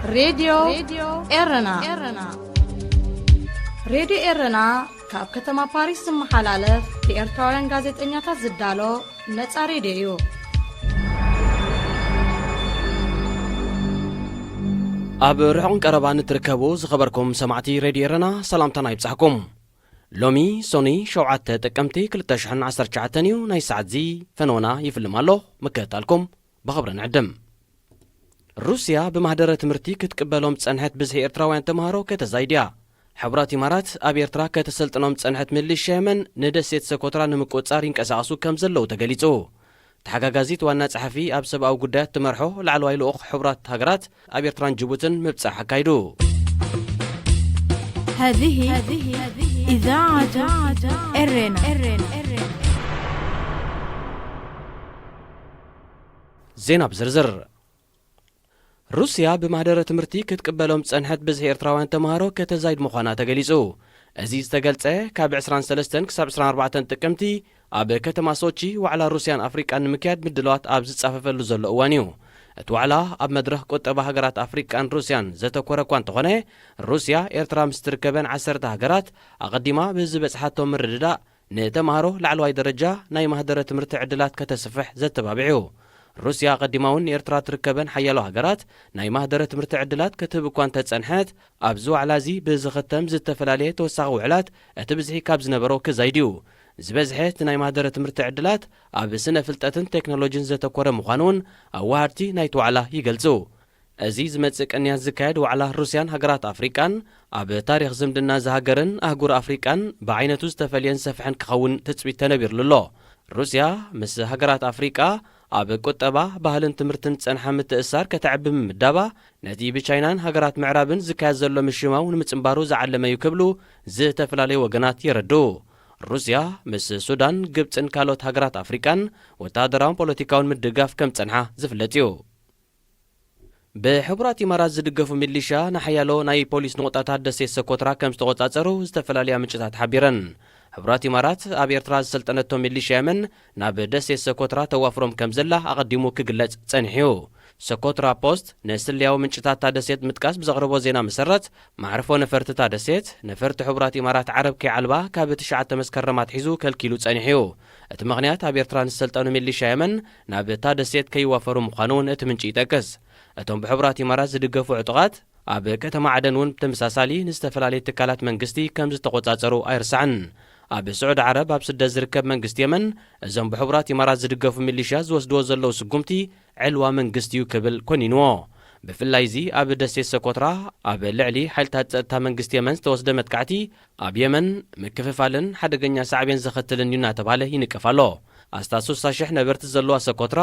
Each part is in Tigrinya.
ሬድዮ ኤረና። ሬድዮ ኤረና ካብ ከተማ ፓሪስ ዝመሓላለፍ ብኤርትራውያን ጋዜጠኛታት ዝዳሎ ነጻ ሬድዮ እዩ። ኣብ ርሑቕን ቀረባን እትርከቡ ዝኸበርኩም ሰማዕቲ ሬድዮ ኤረና ሰላምታና ይብጻሕኩም። ሎሚ ሶኒ ሸውዓተ ጥቅምቲ ክልተ ሽሕን ዓሰርተ ትሽዓተን እዩ። ናይ ሰዓት እዚ ፈነወና ይፍልም ኣሎ። ምክትታልኩም ብኽብሪ ንዕድም። ሩስያ ብማህደረ ትምህርቲ ክትቅበሎም ጸንሐት ብዝሒ ኤርትራውያን ተምሃሮ ከተዛይድያ። ሕቡራት ኢማራት ኣብ ኤርትራ ከተሰልጥኖም ጸንሐት ሚሊሽያ የመን ንደሴት ሰኮትራ ንምቁጽጻር ይንቀሳቐሱ ከም ዘለዉ ተገሊጹ። ተሓጋጋዚት ዋና ጸሓፊ ኣብ ሰብኣዊ ጉዳያት ትመርሖ ላዕለዋይ ልኡኽ ሕቡራት ሃገራት ኣብ ኤርትራን ጅቡትን ምብጻሕ ኣካይዱ። هذه إذاعة إرنا. ዜና ብዝርዝር። ሩስያ ብማህደረ ትምህርቲ ክትቅበሎም ጸንሐት ብዝሒ ኤርትራውያን ተምሃሮ ከተዛይድ ምዃና ተገሊጹ። እዚ ዝተገልጸ ካብ ዕስራን ሰለስተን ክሳብ ዕስራን ኣርባዕተን ጥቅምቲ ኣብ ከተማ ሶቺ ዋዕላ ሩስያን ኣፍሪቃን ንምክያድ ምድላዋት ኣብ ዝጻፈፈሉ ዘሎ እዋን እዩ። እቲ ዋዕላ ኣብ መድረኽ ቁጠባ ሃገራት ኣፍሪቃን ሩስያን ዘተኮረ እኳ እንተኾነ፣ ሩስያ ኤርትራ ምስ ትርከበን ዓሰርተ ሃገራት ኣቐዲማ ብዝበጽሓቶ ምርድዳእ ንተምሃሮ ላዕለዋይ ደረጃ ናይ ማህደረ ትምህርቲ ዕድላት ከተስፍሕ ዘተባብዕ እዩ። ሩስያ ኣቐዲማ እውን ንኤርትራ ትርከበን ሓያሎ ሃገራት ናይ ማህደረ ትምህርቲ ዕድላት ክትህብ እኳ እንተጸንሐት፣ ኣብዚ ዋዕላ እዚ ብዝኽተም ዝተፈላለየ ተወሳኺ ውዕላት እቲ ብዝሒ ካብ ዝነበሮ ክዛይድ እዩ። ዝበዝሐ እቲ ናይ ማህደረ ትምህርቲ ዕድላት ኣብ ስነ ፍልጠትን ቴክኖሎጂን ዘተኮረ ምዃኑ እውን ኣዋሃድቲ ናይቲ ዋዕላ ይገልጹ። እዚ ዝመጽእ ቅንያት ዝካየድ ዋዕላ ሩስያን ሃገራት ኣፍሪቃን ኣብ ታሪኽ ዝምድና ዝሃገርን ኣህጉር ኣፍሪቃን ብዓይነቱ ዝተፈልየን ሰፍሐን ክኸውን ትጽቢት ተነቢርሉ ኣሎ። ሩስያ ምስ ሃገራት ኣፍሪቃ ኣብ ቁጠባ፣ ባህልን ትምህርትን ዝጸንሓ ምትእስሳር ከተዕቢ ምምዳባ፣ ነቲ ብቻይናን ሃገራት ምዕራብን ዝካየድ ዘሎ ምሽማው ንምጽንባሩ ዝዓለመ እዩ ክብሉ ዝተፈላለዩ ወገናት የረድኡ። ሩስያ ምስ ሱዳን፣ ግብጽን ካልኦት ሃገራት ኣፍሪቃን ወተሃደራውን ፖለቲካውን ምድጋፍ ከም ጸንሓ ዝፍለጥ እዩ። ብሕቡራት ኢማራት ዝድገፉ ሚሊሻ ንሓያሎ ናይ ፖሊስ ንቑጣታት ደሴት ሰኮትራ ከም ዝተቖጻጸሩ ዝተፈላለያ ምንጭታት ሓቢረን። ሕቡራት ኢማራት ኣብ ኤርትራ ዝሰልጠነቶ ሚሊሻ የመን ናብ ደሴት ሰኮትራ ተዋፍሮም ከም ዘላ ኣቐዲሙ ክግለጽ ጸኒሑ እዩ። ሰኮትራ ፖስት ንስለያዊ ምንጭታት እታ ደሴት ምጥቃስ ብዘቕረቦ ዜና መሰረት፣ መዕርፎ ነፈርቲ እታ ደሴት ነፈርቲ ሕቡራት ኢማራት ዓረብ ከይዓልባ ካብ ትሽዓተ መስከረም ኣትሒዙ ከልኪሉ ጸኒሑ እዩ። እቲ ምኽንያት ኣብ ኤርትራ ንዝሰልጠኑ ሚሊሻ የመን ናብ እታ ደሴት ከይዋፈሩ ምዃኑ እውን እቲ ምንጪ ይጠቅስ። እቶም ብሕቡራት ኢማራት ዝድገፉ ዕጡቓት ኣብ ከተማ ዓደን እውን ብተመሳሳሊ ንዝተፈላለዩ ትካላት መንግስቲ ከም ዝተቖጻጸሩ ኣይርሳዕን። ኣብ ስዑዲ ዓረብ ኣብ ስደት ዝርከብ መንግስቲ የመን እዞም ብሕቡራት ኢማራት ዝድገፉ ሚሊሻ ዝወስድዎ ዘለዉ ስጉምቲ ዕልዋ መንግስቲ እዩ ክብል ኮኒንዎ። ብፍላይ እዚ ኣብ ደሴት ሰኮትራ ኣብ ልዕሊ ሓይልታት ጸጥታ መንግስቲ የመን ዝተወስደ መጥቃዕቲ ኣብ የመን ምክፍፋልን ሓደገኛ ሳዕቤን ዘኸትልን እዩ እናተባህለ ይንቀፍ ኣሎ። ኣስታት ሱሳ ሽሕ ነበርቲ ዘለዋ ሰኮትራ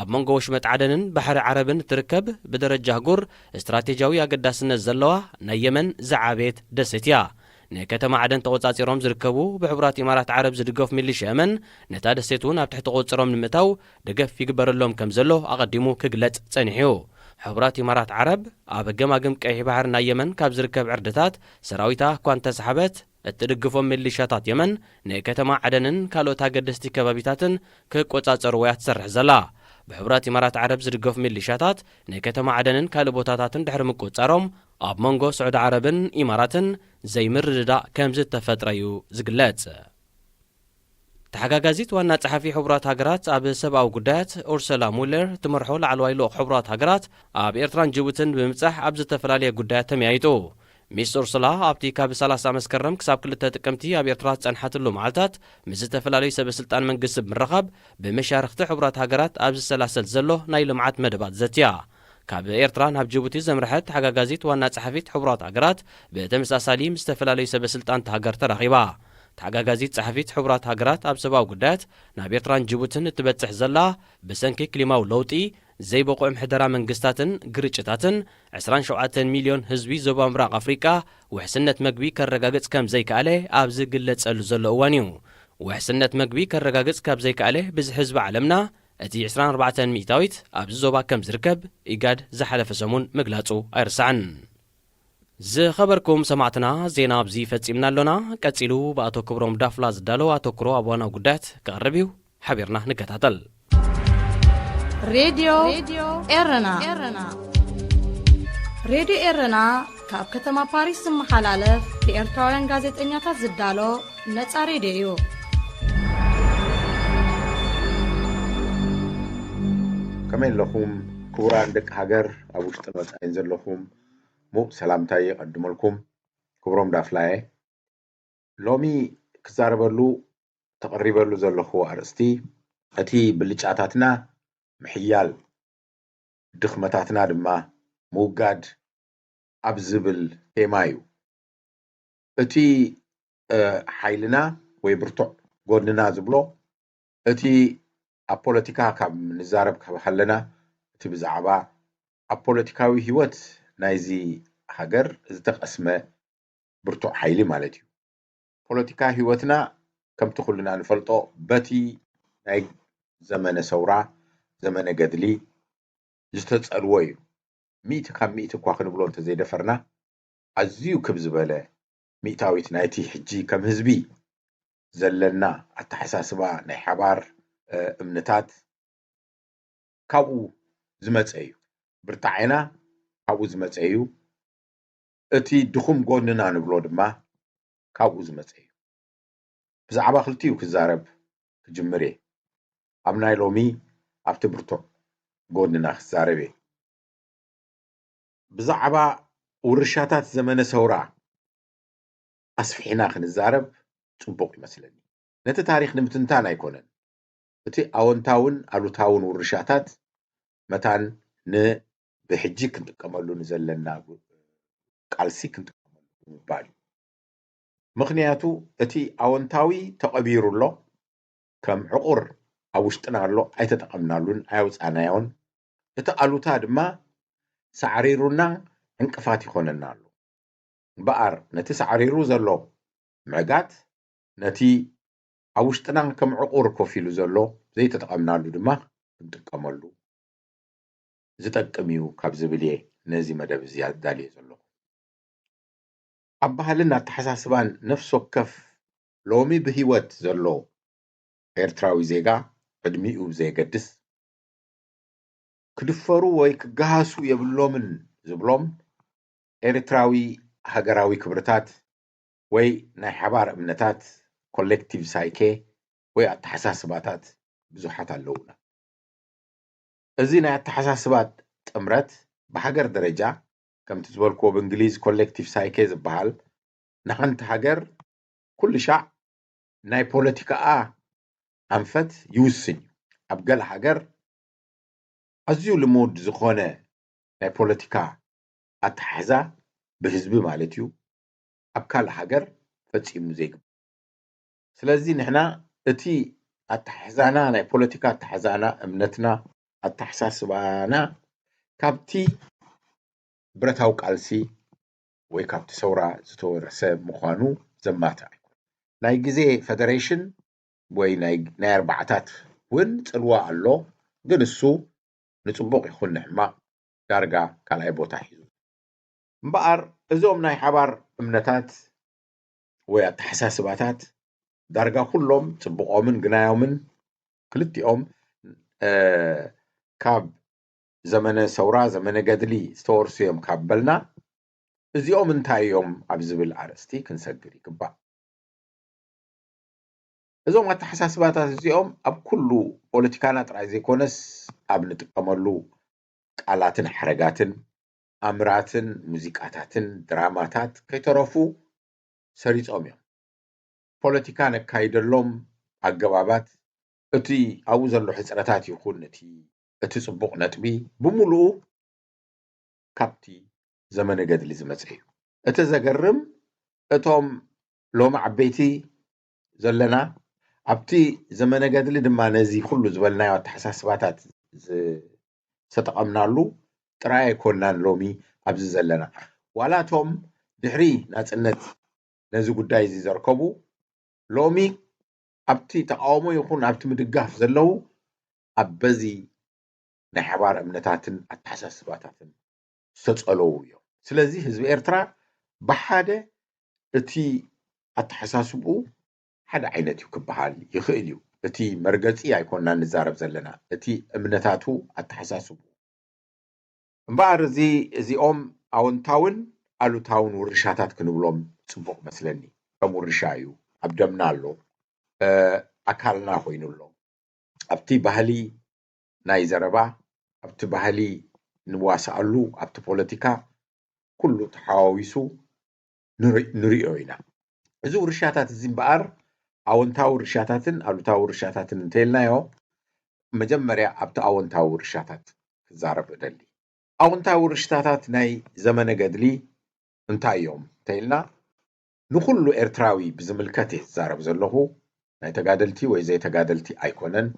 ኣብ መንጎ ወሽመጥ ዓደንን ባሕሪ ዓረብን እትርከብ ብደረጃ ኣህጉር ስትራቴጂያዊ ኣገዳስነት ዘለዋ ናይ የመን ዝዓበየት ደሴት እያ። ንከተማ ዓደን ተቖጻጺሮም ዝርከቡ ብሕቡራት ኢማራት ዓረብ ዝድገፉ ሚሊሻ የመን ነታ ደሴት እውን ኣብ ትሕቲ ቁጽሮም ንምእታው ደገፍ ይግበረሎም ከም ዘሎ ኣቐዲሙ ክግለጽ ጸኒሑ እዩ። ሕቡራት ኢማራት ዓረብ ኣብ ገማግም ቀይሕ ባሕሪ ናይ የመን ካብ ዝርከብ ዕርድታት ሰራዊታ እኳ እንተሰሓበት፣ እትድግፎም ሚሊሻታት የመን ንከተማ ዓደንን ካልኦት ኣገደስቲ ከባቢታትን ክቆጻጸርዎ እያ ትሰርሕ ዘላ። ብሕቡራት ኢማራት ዓረብ ዝድገፉ ሚሊሻታት ንከተማ ዓደንን ካልእ ቦታታትን ድሕሪ ምቁጽጻሮም፣ ኣብ መንጎ ስዑዲ ዓረብን ኢማራትን ዘይምርድዳእ ከም ዝተፈጥረ እዩ ዝግለጽ። ተሓጋጋዚት ዋና ጸሓፊ ሕቡራት ሃገራት ኣብ ሰብኣዊ ጉዳያት ኡርሰላ ሙለር ትመርሖ ላዕለዋይ ልኡኽ ሕቡራት ሃገራት ኣብ ኤርትራን ጅቡትን ብምብጻሕ ኣብ ዝተፈላለየ ጉዳያት ተመያይጡ። ሚስ ኡርሱላ ኣብቲ ካብ ሰላሳ መስከረም ክሳብ ክልተ ጥቅምቲ ኣብ ኤርትራ ዝጸንሓትሉ መዓልታት ምስ ዝተፈላለዩ ሰበ ስልጣን መንግስቲ ብምርኻብ ብመሻርኽቲ ሕቡራት ሃገራት ኣብ ዝሰላሰል ዘሎ ናይ ልምዓት መደባት ዘትያ። ካብ ኤርትራ ናብ ጅቡቲ ዘምርሐት ተሓጋጋዚት ዋና ጸሓፊት ሕቡራት ሃገራት ብተመሳሳሊ ምስ ዝተፈላለዩ ሰበ ስልጣን እታ ሃገር ተራኺባ። ተሓጋጋዚት ጸሓፊት ሕቡራት ሃገራት ኣብ ሰብኣዊ ጉዳያት ናብ ኤርትራን ጅቡትን እትበጽሕ ዘላ ብሰንኪ ክሊማዊ ለውጢ፣ ዘይበቑዕ ምሕደራ መንግስታትን ግርጭታትን ዕስራን ሸውዓተን ሚልዮን ህዝቢ ዞባ ምብራቕ ኣፍሪቃ ውሕስነት መግቢ ከረጋግጽ ከም ዘይከኣለ ኣብ ዝግለጸሉ ዘሎ እዋን እዩ። ውሕስነት መግቢ ከረጋግጽ ካብ ዘይከኣለ ብዝሒ ህዝቢ ዓለምና እቲ ዕስራን ኣርባዕተን ሚእታዊት ኣብዚ ዞባ ከም ዝርከብ ኢጋድ ዝሓለፈ ሰሙን ምግላጹ ኣይርሳዕን። ዝኸበርኩም ሰማዕትና ዜና ኣብዚ ፈጺምና ኣሎና። ቀጺሉ ብኣቶ ክብሮም ዳፍላ ዝዳሎ ኣተኩሮ ኣብ ዋና ጉዳያት ክቐርብ እዩ። ሓቢርና ንከታተል። ሬድዮ ኤረና። ሬድዮ ኤረና ካብ ከተማ ፓሪስ ዝመሓላለፍ ብኤርትራውያን ጋዜጠኛታት ዝዳሎ ነጻ ሬድዮ እዩ። ከመይ ኣለኹም ክቡራን ደቂ ሃገር፣ ኣብ ውሽጥን ወጻኢን ዘለኹም፣ ሙቕ ሰላምታይ የቐድመልኩም። ክብሮም ዳፍላየ። ሎሚ ክዛረበሉ ተቐሪበሉ ዘለኹ ኣርእስቲ፣ እቲ ብልጫታትና ምሕያል፣ ድኽመታትና ድማ ምውጋድ ኣብ ዝብል ቴማ እዩ። እቲ ሓይልና ወይ ብርቱዕ ጎንና ዝብሎ፣ እቲ ኣብ ፖለቲካ ካብ ንዛረብ ካብ ሃለና፣ እቲ ብዛዕባ ኣብ ፖለቲካዊ ህይወት ናይዚ ሃገር ዝተቐስመ ብርቱዕ ሓይሊ ማለት እዩ። ፖለቲካ ህይወትና ከምቲ ኩልና ንፈልጦ በቲ ናይ ዘመነ ሰውራ፣ ዘመነ ገድሊ ዝተጸልዎ እዩ። ሚእቲ ካብ ሚእቲ እኳ ክንብሎ እንተዘይደፈርና፣ ኣዝዩ ክብ ዝበለ ሚእታዊት ናይቲ ሕጂ ከም ህዝቢ ዘለና ኣተሓሳስባ፣ ናይ ሓባር እምነታት ካብኡ ዝመጸ እዩ። ብርታዔና ካብኡ ዝመጸ እዩ። እቲ ድኹም ጎንና ንብሎ ድማ ካብኡ ዝመጸ እዩ። ብዛዕባ ክልቲኡ ክዛረብ ክጅምር እየ። ኣብ ናይ ሎሚ ኣብቲ ብርቱዕ ጎንና ክዛረብ እየ። ብዛዕባ ውርሻታት ዘመነ ሰውራ ኣስፊሕና ክንዛረብ ጽቡቕ ይመስለኒ። ነቲ ታሪኽ ንምትንታን ኣይኮነን፣ እቲ ኣወንታውን ኣሉታውን ውርሻታት መታን ንብሕጂ ክንጥቀመሉ ንዘለና ቃልሲ ክንጥቀመሉ ብምባል እዩ። ምኽንያቱ እቲ ኣወንታዊ ተቐቢሩ ኣሎ፣ ከም ዕቑር ኣብ ውሽጥና ኣሎ፣ ኣይተጠቐምናሉን ኣየውፃእናዮን። እቲ ኣሉታ ድማ ሳዕሪሩና ዕንቅፋት ይኾነና ኣሎ። እምበኣር ነቲ ሳዕሪሩ ዘሎ ምዕጋት፣ ነቲ ኣብ ውሽጥና ከም ዕቑር ኮፍ ኢሉ ዘሎ ዘይተጠቐምናሉ ድማ ክንጥቀመሉ ዝጠቅም እዩ ካብ ዝብል እየ ነዚ መደብ እዚ ኣዳልየ ዘለኹ። ኣብ ባህልን ኣተሓሳስባን ነፍሲ ወከፍ ሎሚ ብህይወት ዘሎ ኤርትራዊ ዜጋ፣ ዕድሚኡ ብዘየገድስ፣ ክድፈሩ ወይ ክገሃሱ የብሎምን ዝብሎም ኤርትራዊ ሃገራዊ ክብርታት ወይ ናይ ሓባር እምነታት፣ ኮሌክቲቭ ሳይኬ ወይ ኣተሓሳስባታት ብዙሓት ኣለዉና። እዚ ናይ ኣተሓሳስባ ጥምረት ብሃገር ደረጃ፣ ከምቲ ዝበልክዎ ብእንግሊዝ ኮሌክቲቭ ሳይኬ ዝበሃል፣ ንሓንቲ ሃገር ኩሉ ሻዕ ናይ ፖለቲካኣ ኣንፈት ይውስን እዩ። ኣብ ገለ ሃገር ኣዝዩ ልሙድ ዝኾነ ናይ ፖለቲካ ኣተሓሕዛ ብህዝቢ ማለት እዩ፣ ኣብ ካልእ ሃገር ፈጺሙ ዘይግበር። ስለዚ ንሕና እቲ ኣተሓሕዛና፣ ናይ ፖለቲካ ኣተሓሕዛና፣ እምነትና፣ ኣተሓሳስባና ካብቲ ብረታዊ ቃልሲ ወይ ካብቲ ሰውራ ዝተወረሰ ምዃኑ ዘማትእ ኣይኮነን። ናይ ግዜ ፈደሬሽን ወይ ናይ ናይ ኣርባዓታት እውን ጽልዋ ኣሎ፣ ግን እሱ ንጽቡቕ ይኹን ንሕማቕ ዳርጋ ካልኣይ ቦታ ሒዙ። እምበኣር እዞም ናይ ሓባር እምነታት ወይ ኣተሓሳስባታት ዳርጋ ኩሎም ጽቡቖምን ግናዮምን ክልቲኦም ካብ ዘመነ ሰውራ፣ ዘመነ ገድሊ ዝተወርሱ እዮም ካብ በልና፣ እዚኦም እንታይ እዮም ኣብ ዝብል ኣርእስቲ ክንሰግር ይግባእ። እዞም ኣተሓሳስባታት እዚኦም ኣብ ኩሉ ፖለቲካና ጥራይ ዘይኮነስ ኣብ ንጥቀመሉ ቃላትን ሓረጋትን፣ ኣምራትን ሙዚቃታትን ድራማታት ከይተረፉ ሰሪጾም እዮም። ፖለቲካ ነካይደሎም ኣገባባት፣ እቲ ኣብኡ ዘሎ ሕጽረታት ይኹን እቲ እቲ ጽቡቕ ነጥቢ ብምሉኡ ካብቲ ዘመነ ገድሊ ዝመጸ እዩ። እቲ ዘገርም እቶም ሎሚ ዓበይቲ ዘለና ኣብቲ ዘመነ ገድሊ ድማ ነዚ ኩሉ ዝበልናዮ ኣተሓሳስባታት ዝተጠቐምናሉ ጥራይ ኣይኮናን ሎሚ ኣብዚ ዘለና። ዋላ እቶም ድሕሪ ናጽነት ነዚ ጉዳይ እዚ ዘርከቡ ሎሚ ኣብቲ ተቃውሞ ይኹን ኣብቲ ምድጋፍ ዘለዉ ኣብ በዚ ናይ ሓባር እምነታትን ኣተሓሳስባታትን ዝተጸለዉ እዮም። ስለዚ ህዝቢ ኤርትራ ብሓደ እቲ ኣተሓሳስብኡ ሓደ ዓይነት እዩ ክበሃል ይኽእል እዩ። እቲ መርገጺ ኣይኮንና ንዛረብ ዘለና፣ እቲ እምነታቱ ኣተሓሳስብኡ። እምበኣር እዚ እዚኦም ኣወንታውን ኣሉታውን ውርሻታት ክንብሎም ጽቡቕ መስለኒ። ከም ውርሻ እዩ፣ ኣብ ደምና ኣሎ፣ ኣካልና ኮይኑ ኣሎ። ኣብቲ ባህሊ ናይ ዘረባ፣ ኣብቲ ባህሊ ንዋስኣሉ፣ ኣብቲ ፖለቲካ፣ ኩሉ ተሓዋዊሱ ንሪኦ ኢና። እዚ ውርሻታት እዚ እምበኣር ኣወንታዊ ውርሻታትን ኣሉታዊ ውርሻታትን እንተኢልናዮ፣ መጀመርያ ኣብቲ ኣወንታዊ ውርሻታት ክዛረብ እደሊ። ኣወንታዊ ውርሻታት ናይ ዘመነ ገድሊ እንታይ እዮም እንተኢልና፣ ንኹሉ ኤርትራዊ ብዝምልከት እየ ዝዛረብ ዘለኹ። ናይ ተጋደልቲ ወይ ዘይተጋደልቲ ኣይኮነን።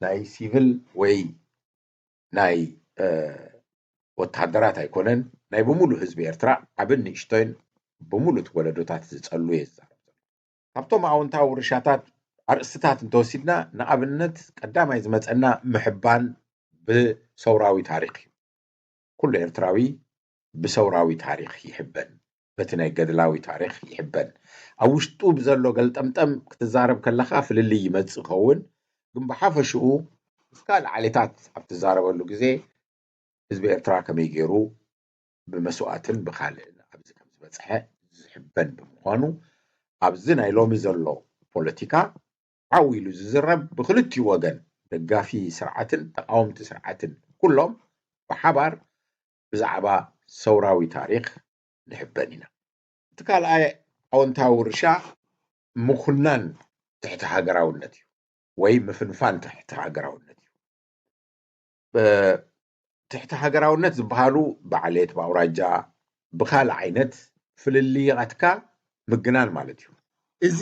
ናይ ሲቪል ወይ ናይ ወታደራት ኣይኮነን። ናይ ብምሉእ ህዝቢ ኤርትራ፣ ዓብን ንእሽቶይን፣ ብምሉእ ወለዶታት ዝጸሉ እየ ዝዛረብ ዘለኹ። ካብቶም ኣወንታዊ ውርሻታት ኣርእስትታት እንተወሲድና፣ ንኣብነት ቀዳማይ ዝመጸና ምሕባን ብሰውራዊ ታሪኽ እዩ። ኩሉ ኤርትራዊ ብሰውራዊ ታሪኽ ይሕበን፣ በቲ ናይ ገድላዊ ታሪኽ ይሕበን። ኣብ ውሽጡ ብዘሎ ገልጠምጠም ክትዛረብ ከለኻ ፍልልይ ይመጽእ ይኸውን፣ ግን ብሓፈሽኡ ምስ ካልእ ዓሌታት ኣብ ትዛረበሉ ግዜ ህዝቢ ኤርትራ ከመይ ገይሩ ብመስዋእትን ብኻልእን ኣብዚ ከም ዝበጽሐ ዝሕበን ብምዃኑ፣ ኣብዚ ናይ ሎሚ ዘሎ ፖለቲካ ዓው ኢሉ ዝዝረብ፣ ብክልቲኡ ወገን ደጋፊ ስርዓትን ተቓወምቲ ስርዓትን ኩሎም ብሓባር ብዛዕባ ሰውራዊ ታሪኽ ንሕበን ኢና። እቲ ካልኣይ ኣወንታዊ ውርሻ ምኹናን ትሕቲ ሃገራውነት እዩ፣ ወይ ምፍንፋን ትሕቲ ሃገራውነት እዩ። ትሕቲ ሃገራውነት ዝበሃሉ ብዓሌት፣ ብኣውራጃ፣ ብኻልእ ዓይነት ፍልልያትካ ምግናን ማለት እዩ። እዚ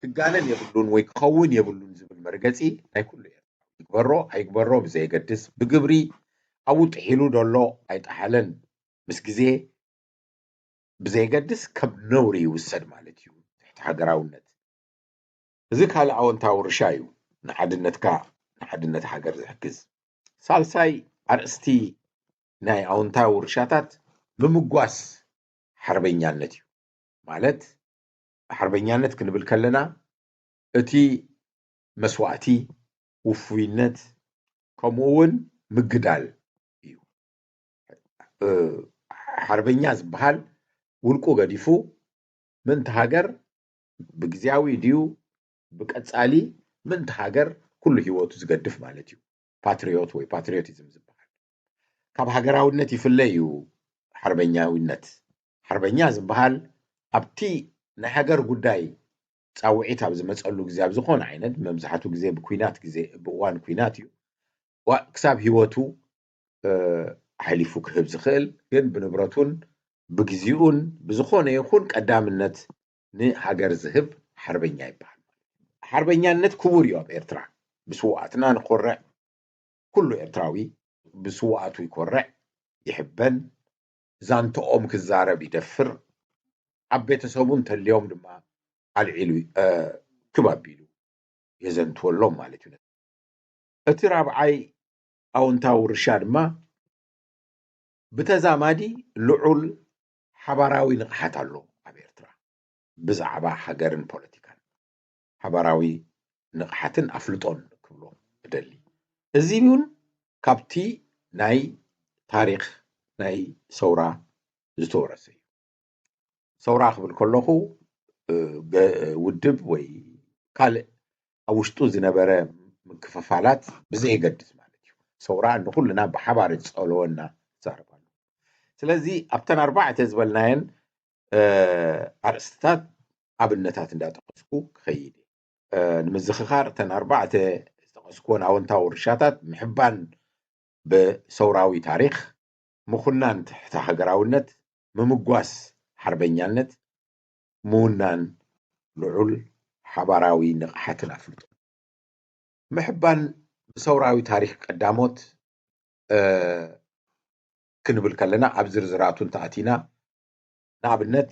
ክጋነን የብሉን ወይ ክኸውን የብሉን ዝብል መርገጺ ናይ ኩሉ ኤርትራዊ፣ ይግበሮ ኣይግበሮ ብዘየገድስ፣ ብግብሪ ኣብኡ ጥሒሉ ዶሎ ኣይጠሓለን ምስ ግዜ ብዘየገድስ ከም ነውሪ ይውሰድ ማለት እዩ ትሕቲ ሃገራውነት። እዚ ካልእ ኣወንታዊ ውርሻ እዩ፣ ንሓድነትካ፣ ንሓድነት ሃገር ዝሕግዝ። ሳልሳይ ኣርእስቲ ናይ ኣወንታዊ ውርሻታት ምምጓስ ሓርበኛነት እዩ። ማለት ሓርበኛነት ክንብል ከለና እቲ መስዋእቲ፣ ውፉይነት፣ ከምኡ እውን ምግዳል እዩ። ሓርበኛ ዝበሃል ውልቁ ገዲፉ ምእንቲ ሃገር፣ ብግዝያዊ ድዩ ብቀጻሊ፣ ምእንቲ ሃገር ኩሉ ህይወቱ ዝገድፍ ማለት እዩ። ፓትሪዮት ወይ ፓትሪዮቲዝም ዝበሃል ካብ ሃገራውነት ይፍለ እዩ። ሓርበኛዊነት፣ ሓርበኛ ዝበሃል ኣብቲ ናይ ሃገር ጉዳይ ጻውዒት ኣብ ዝመጸሉ ግዜ፣ ኣብ ዝኾነ ዓይነት፣ መብዛሕቱ ግዜ ብኲናት ግዜ፣ ብእዋን ኲናት እዩ፣ ክሳብ ህይወቱ ኣሕሊፉ ክህብ ዝኽእል፣ ግን ብንብረቱን ብግዚኡን ብዝኾነ ይኹን ቀዳምነት ንሃገር ዝህብ ሓርበኛ ይበሃል። ሓርበኛነት ክቡር እዩ ኣብ ኤርትራ። ብስውኣትና ንኮርዕ፣ ኩሉ ኤርትራዊ ብስውኣቱ ይኮርዕ፣ ይሕበን፣ ዛንትኦም ክዛረብ ይደፍር፣ ኣብ ቤተሰቡ እንተልዮም ድማ ኣልዒሉ ክብ ኣቢሉ የዘንትወሎም ማለት እዩ። እቲ ራብዓይ ኣወንታዊ ውርሻ ድማ ብተዛማዲ ልዑል ሓባራዊ ንቕሓት ኣሎ ኣብ ኤርትራ። ብዛዕባ ሃገርን ፖለቲካን ሓባራዊ ንቕሓትን ኣፍልጦን ክብሎ እደሊ። እዚ እውን ካብቲ ናይ ታሪኽ ናይ ሰውራ ዝተወረሰ እዩ። ሰውራ ክብል ከለኹ ውድብ ወይ ካልእ ኣብ ውሽጡ ዝነበረ ምክፍፋላት ብዘየገድስ ማለት እዩ። ሰውራ ንኹልና ብሓባር ዝጸለወና ይዛረባሉ። ስለዚ ኣብተን ኣርባዕተ ዝበልናየን ኣርእስትታት ኣብነታት እንዳጠቀስኩ ክኸይድ እየ። ንምዝኽኻር፣ እተን ኣርባዕተ ዝጠቀስኩወን ኣወንታዊ ውርሻታት፣ ምሕባን ብሰውራዊ ታሪኽ፣ ምኹናን ትሕተ ሃገራውነት፣ ምምጓስ ሓርበኛነት፣ ምውናን ልዑል ሓባራዊ ንቕሓትን ኣፍልጦ። ምሕባን ብሰውራዊ ታሪኽ ቀዳሞት ክንብል ከለና፣ ኣብ ዝርዝራቱ እንተኣቲና፣ ንኣብነት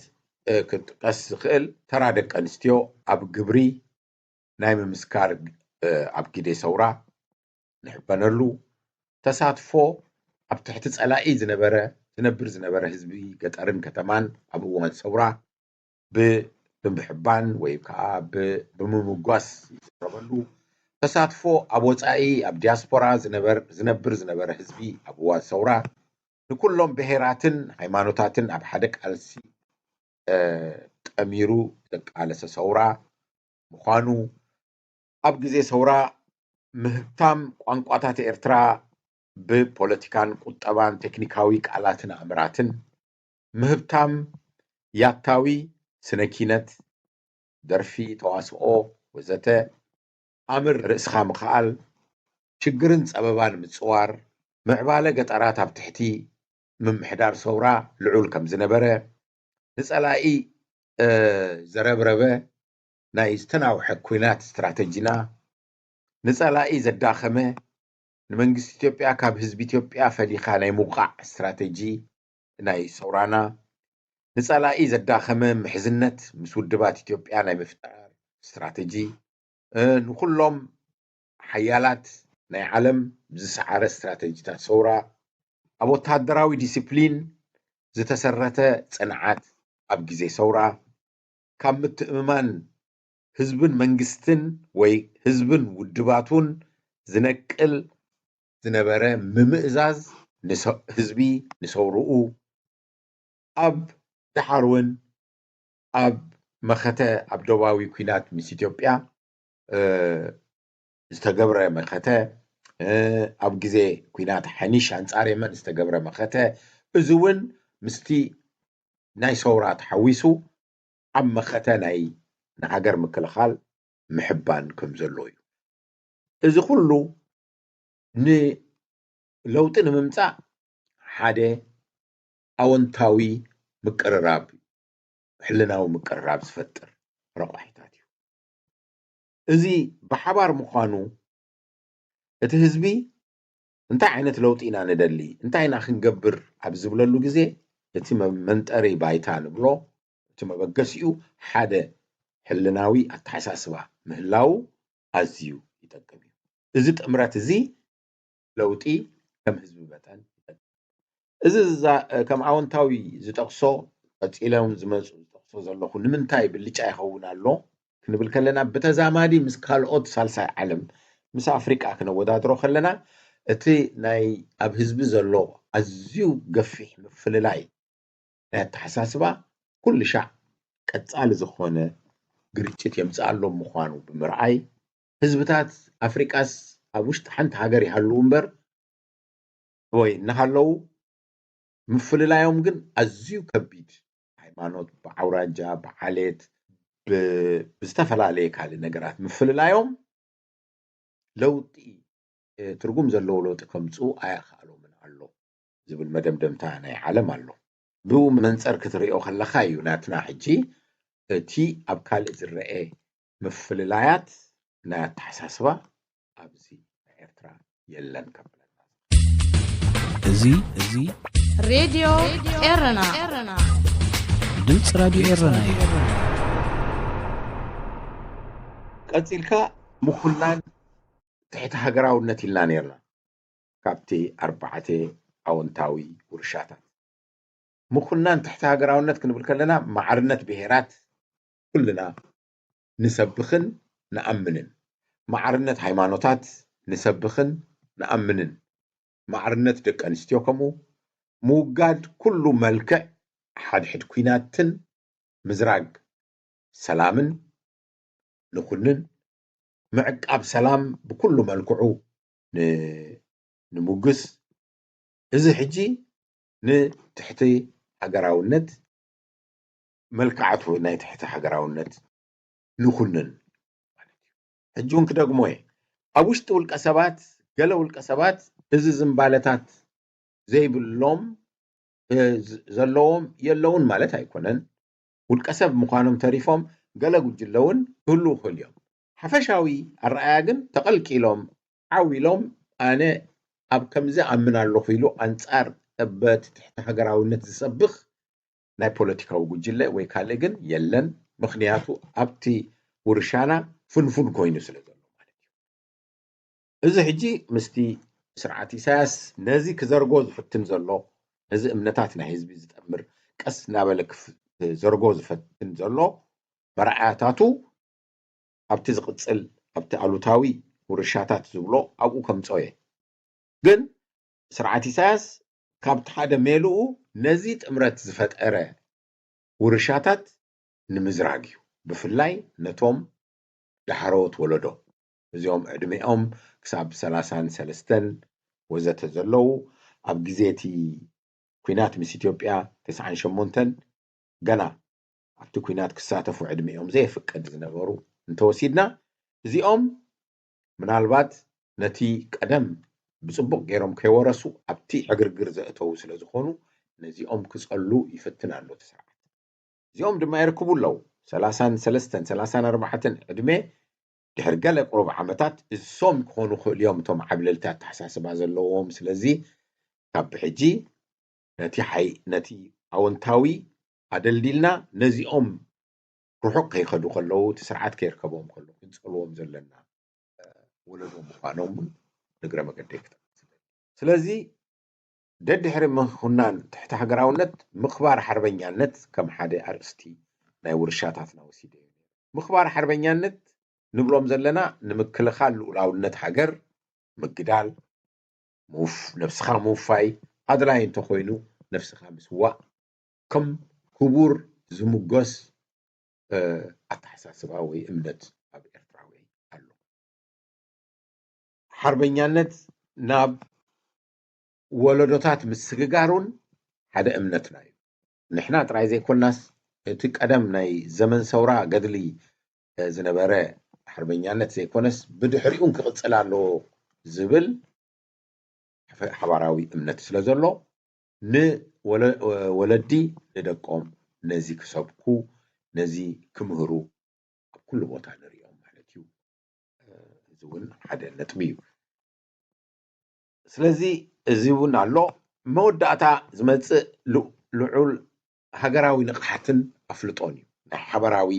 ክጥቀስ ዝኽእል፣ ተራ ደቂ ኣንስትዮ ኣብ ግብሪ ናይ ምምስካር ኣብ ግዜ ሰውራ ንሕበነሉ፣ ተሳትፎ ኣብ ትሕቲ ጸላኢ ዝነበረ ዝነብር ዝነበረ ህዝቢ ገጠርን ከተማን ኣብ እዋን ሰውራ ብምሕባን ወይ ከዓ ብምምጓስ ይዝረበሉ። ተሳትፎ ኣብ ወፃኢ ኣብ ዲያስፖራ ዝነብር ዝነበረ ህዝቢ ኣብ እዋን ሰውራ ንኩሎም ብሄራትን ሃይማኖታትን ኣብ ሓደ ቃልሲ ጠሚሩ ዘቃለሰ ሰውራ ምዃኑ፣ ኣብ ግዜ ሰውራ ምህብታም ቋንቋታት ኤርትራ ብፖለቲካን ቁጠባን ቴክኒካዊ ቃላትን ኣምራትን ምህብታም ያታዊ ስነ ኪነት፣ ደርፊ፣ ተዋስኦ ወዘተ፣ ኣምር ርእስኻ ምኽኣል፣ ሽግርን ጸበባን ምጽዋር፣ ምዕባለ ገጠራት ኣብ ትሕቲ ምምሕዳር ሰውራ ልዑል ከም ዝነበረ፣ ንጸላኢ ዘረብረበ ናይ ዝተናውሐ ኲናት ስትራተጂና፣ ንጸላኢ ዘዳኸመ ንመንግስቲ ኢትዮጵያ ካብ ህዝቢ ኢትዮጵያ ፈሊኻ ናይ ምውቃዕ ስትራተጂ ናይ ሰውራና፣ ንጸላኢ ዘዳኸመ ምሕዝነት ምስ ውድባት ኢትዮጵያ ናይ ምፍጣር ስትራተጂ፣ ንኩሎም ሓያላት ናይ ዓለም ዝሰዓረ ስትራተጂታት ሰውራ፣ ኣብ ወተሃደራዊ ዲሲፕሊን ዝተሰረተ ጽንዓት ኣብ ግዜ ሰውራ፣ ካብ ምትእምማን ህዝብን መንግስትን ወይ ህዝብን ውድባቱን ዝነቅል ዝነበረ ምምእዛዝ ህዝቢ ንሰውርኡ፣ ኣብ ደሓር እውን ኣብ መኸተ ኣብ ዶባዊ ኲናት ምስ ኢትዮጵያ ዝተገብረ መኸተ፣ ኣብ ግዜ ኲናት ሓኒሽ ኣንጻር የመን ዝተገብረ መኸተ፣ እዚ እውን ምስቲ ናይ ሰውራ ተሓዊሱ ኣብ መኸተ ናይ ንሃገር ምክልኻል ምሕባን ከም ዘሎ እዩ። እዚ ኩሉ ንለውጢ ንምምጻእ ሓደ ኣወንታዊ ምቅርራብ፣ ሕልናዊ ምቅርራብ ዝፈጥር ረቋሒታት እዩ። እዚ ብሓባር ምዃኑ እቲ ህዝቢ እንታይ ዓይነት ለውጢ ኢና ንደሊ፣ እንታይ ኢና ክንገብር ኣብ ዝብለሉ ግዜ እቲ መንጠሪ ባይታ ንብሎ፣ እቲ መበገሲኡ ሓደ ሕልናዊ ኣተሓሳስባ ምህላው ኣዝዩ ይጠቅም እዩ። እዚ ጥምረት እዚ ለውጢ ከም ህዝቢ መጠን ይጠቅም። እዚ ከም ኣወንታዊ ዝጠቕሶ፣ ቀጺሎም ዝመጹ ዝጠቕሶ ዘለኹ ንምንታይ ብልጫ ይኸውን ኣሎ ክንብል ከለና፣ ብተዛማዲ ምስ ካልኦት ሳልሳይ ዓለም፣ ምስ ኣፍሪቃ ክነወዳድሮ ከለና፣ እቲ ናይ ኣብ ህዝቢ ዘሎ ኣዝዩ ገፊሕ ምፍልላይ ናይ ኣተሓሳስባ ኩሉ ሻዕ ቀጻሊ ዝኾነ ግርጭት የምጽኣሎም ምዃኑ ብምርኣይ፣ ህዝብታት ኣፍሪቃስ ኣብ ውሽጢ ሓንቲ ሃገር ይሃልዉ እምበር ወይ እናሃለዉ ምፍልላዮም ግን ኣዝዩ ከቢድ፣ ሃይማኖት፣ ብኣውራጃ፣ ብዓሌት፣ ብዝተፈላለየ ካልእ ነገራት ምፍልላዮም ለውጢ ትርጉም ዘለዎ ለውጢ ከምፅኡ ኣየኸኣሎምን ኣሎ ዝብል መደምደምታ ናይ ዓለም ኣሎ። ብኡ መንፀር ክትሪኦ ከለካ እዩ ናትና ሕጂ እቲ ኣብ ካልእ ዝረአ ምፍልላያት ናይ ኣተሓሳስባ ኣብዚ ናይ ኤርትራ የለን ከብለና። እዚ እዚ ሬድዮ ኤረና ድምፂ ራድዮ ኤረና እዩ። ቀፂልካ ምኹናን ትሕቲ ሃገራውነት ኢልና ነርና። ካብቲ ኣርባዕተ ኣወንታዊ ውርሻታት ምኹናን ትሕቲ ሃገራውነት ክንብል ከለና ማዕርነት ብሄራት ኩልና ንሰብኽን ንኣምንን፣ ማዕርነት ሃይማኖታት ንሰብኽን ንኣምንን፣ ማዕርነት ደቂ ኣንስትዮ ከምኡ፣ ምውጋድ ኩሉ መልክዕ ሓድሕድ ኲናትን ምዝራግ ሰላምን ንኹንን፣ ምዕቃብ ሰላም ብኩሉ መልክዑ ንሙግስ። እዚ ሕጂ ንትሕቲ ሃገራውነት፣ መልክዓቱ ናይ ትሕቲ ሃገራውነት ንኹንን። ሕጂ እውን ክደግሞ እየ፣ ኣብ ውሽጢ ውልቀ ሰባት፣ ገለ ውልቀ ሰባት እዚ ዝንባለታት ዘይብሎም ዘለዎም የለውን ማለት ኣይኮነን። ውልቀ ሰብ ምዃኖም ተሪፎም ገለ ጉጅለ እውን ክህልዉ ይኽእሉ እዮም። ሓፈሻዊ ኣረኣያ ግን ተቐልቂሎም ዓው ኢሎም ኣነ ኣብ ከምዚ ኣምን ኣለኹ ኢሉ ኣንጻር በቲ ትሕቲ ሃገራውነት ዝሰብኽ ናይ ፖለቲካዊ ጉጅለ ወይ ካልእ ግን የለን። ምኽንያቱ ኣብቲ ውርሻና ፍንፉን ኮይኑ ስለ ዘሎ ማለት እዩ። እዚ ሕጂ ምስቲ ስርዓት ኢሳያስ ነዚ ክዘርጎ ዝፍትን ዘሎ፣ ነዚ እምነታት ናይ ህዝቢ ዝጠምር ቀስ እናበለ ክዘርጎ ዝፈትን ዘሎ መርኣያታቱ ኣብቲ ዝቕጽል ኣብቲ ኣሉታዊ ውርሻታት ዝብሎ ኣብኡ ከምጽኦ እየ። ግን ስርዓት ኢሳያስ ካብቲ ሓደ ሜልኡ ነዚ ጥምረት ዝፈጠረ ውርሻታት ንምዝራግ እዩ። ብፍላይ ነቶም ዳሕረዎት ወለዶ፣ እዚኦም ዕድሜኦም ክሳብ ሰላሳን ሰለስተን ወዘተ ዘለዉ፣ ኣብ ግዜ እቲ ኲናት ምስ ኢትዮጵያ ተስዓን ሸሞንተን ገና ኣብቲ ኲናት ክሳተፉ ዕድሜኦም ዘየፍቅድ ዝነበሩ እንተወሲድና፣ እዚኦም ምናልባት ነቲ ቀደም ብጽቡቕ ገይሮም ከይወረሱ ኣብቲ ዕግርግር ዘእተዉ ስለ ዝኾኑ፣ ነዚኦም ክጸሉ ይፍትን ኣሎ እቲ ስርዓት። እዚኦም ድማ ይርክቡ ኣለዉ። ሰላሳን ሰለስተን፣ ሰላሳን ኣርባዕተን ዕድመ ድሕሪ ገለ ቁሩብ ዓመታት እሶም ክኾኑ ክእሉ እዮም እቶም ዓብለልቲ ኣተሓሳስባ ዘለዎም። ስለዚ ካብ ብሕጂ ነቲ ሓይ-፣ ነቲ ኣወንታዊ ኣደልዲልና ነዚኦም ርሑቕ ከይኸዱ ከለዉ፣ እቲ ስርዓት ከይርከቦም ከሎ ክንጸልዎም ዘለና፣ እ፣ ወለዶ ምዃኖም እውን ንግረ መገደይ ክጠቕስ እደሊ። ስለዚ ደድሕሪ ምኹናን ትሕተ ሃገራውነት ምኽባር ሓርበኛነት ከም ሓደ ኣርእስቲ ናይ ውርሻታትና ወሲደ እየ። ምኽባር ሓርበኛነት ንብሎም ዘለና ንምክልኻል ልኡላውነት ሃገር ምግዳል፣ ምውፍ-፣ ነብስኻ ምውፋይ፣ ኣድላይ እንተኾይኑ ነብስኻ ምስዋእ ከም ክቡር ዝምጎስ፣ እ፣ ኣተሓሳስባ ወይ እምነት ኣብ ኤርትራዊ ኣሎ። ሓርበኛነት ናብ ወለዶታት ምስግጋር እውን ሓደ እምነትና እዩ። ንሕና ጥራይ ዘይኮናስ፣ እቲ ቀደም ናይ ዘመን ሰውራ ገድሊ፣ እ፣ ዝነበረ ሓርበኛነት ዘይኮነስ፣ ብድሕሪኡን ክቕጽል ኣለዎ ዝብል ሓፈ-፣ ሓባራዊ እምነት ስለ ዘሎ፣ ንወለ-፣ ወለዲ ንደቆም ነዚ ክሰብኩ፣ ነዚ ክምህሩ ኣብ ኩሉ ቦታ ንርእዮም ማለት እዩ። እዚ እውን ሓደ ነጥቢ እዩ። ስለዚ እዚ እውን ኣሎ። መወዳእታ ዝመጽእ ል-፣ ልዑል ሃገራዊ ንቕሓትን ኣፍልጦን እዩ። ናይ ሓበራዊ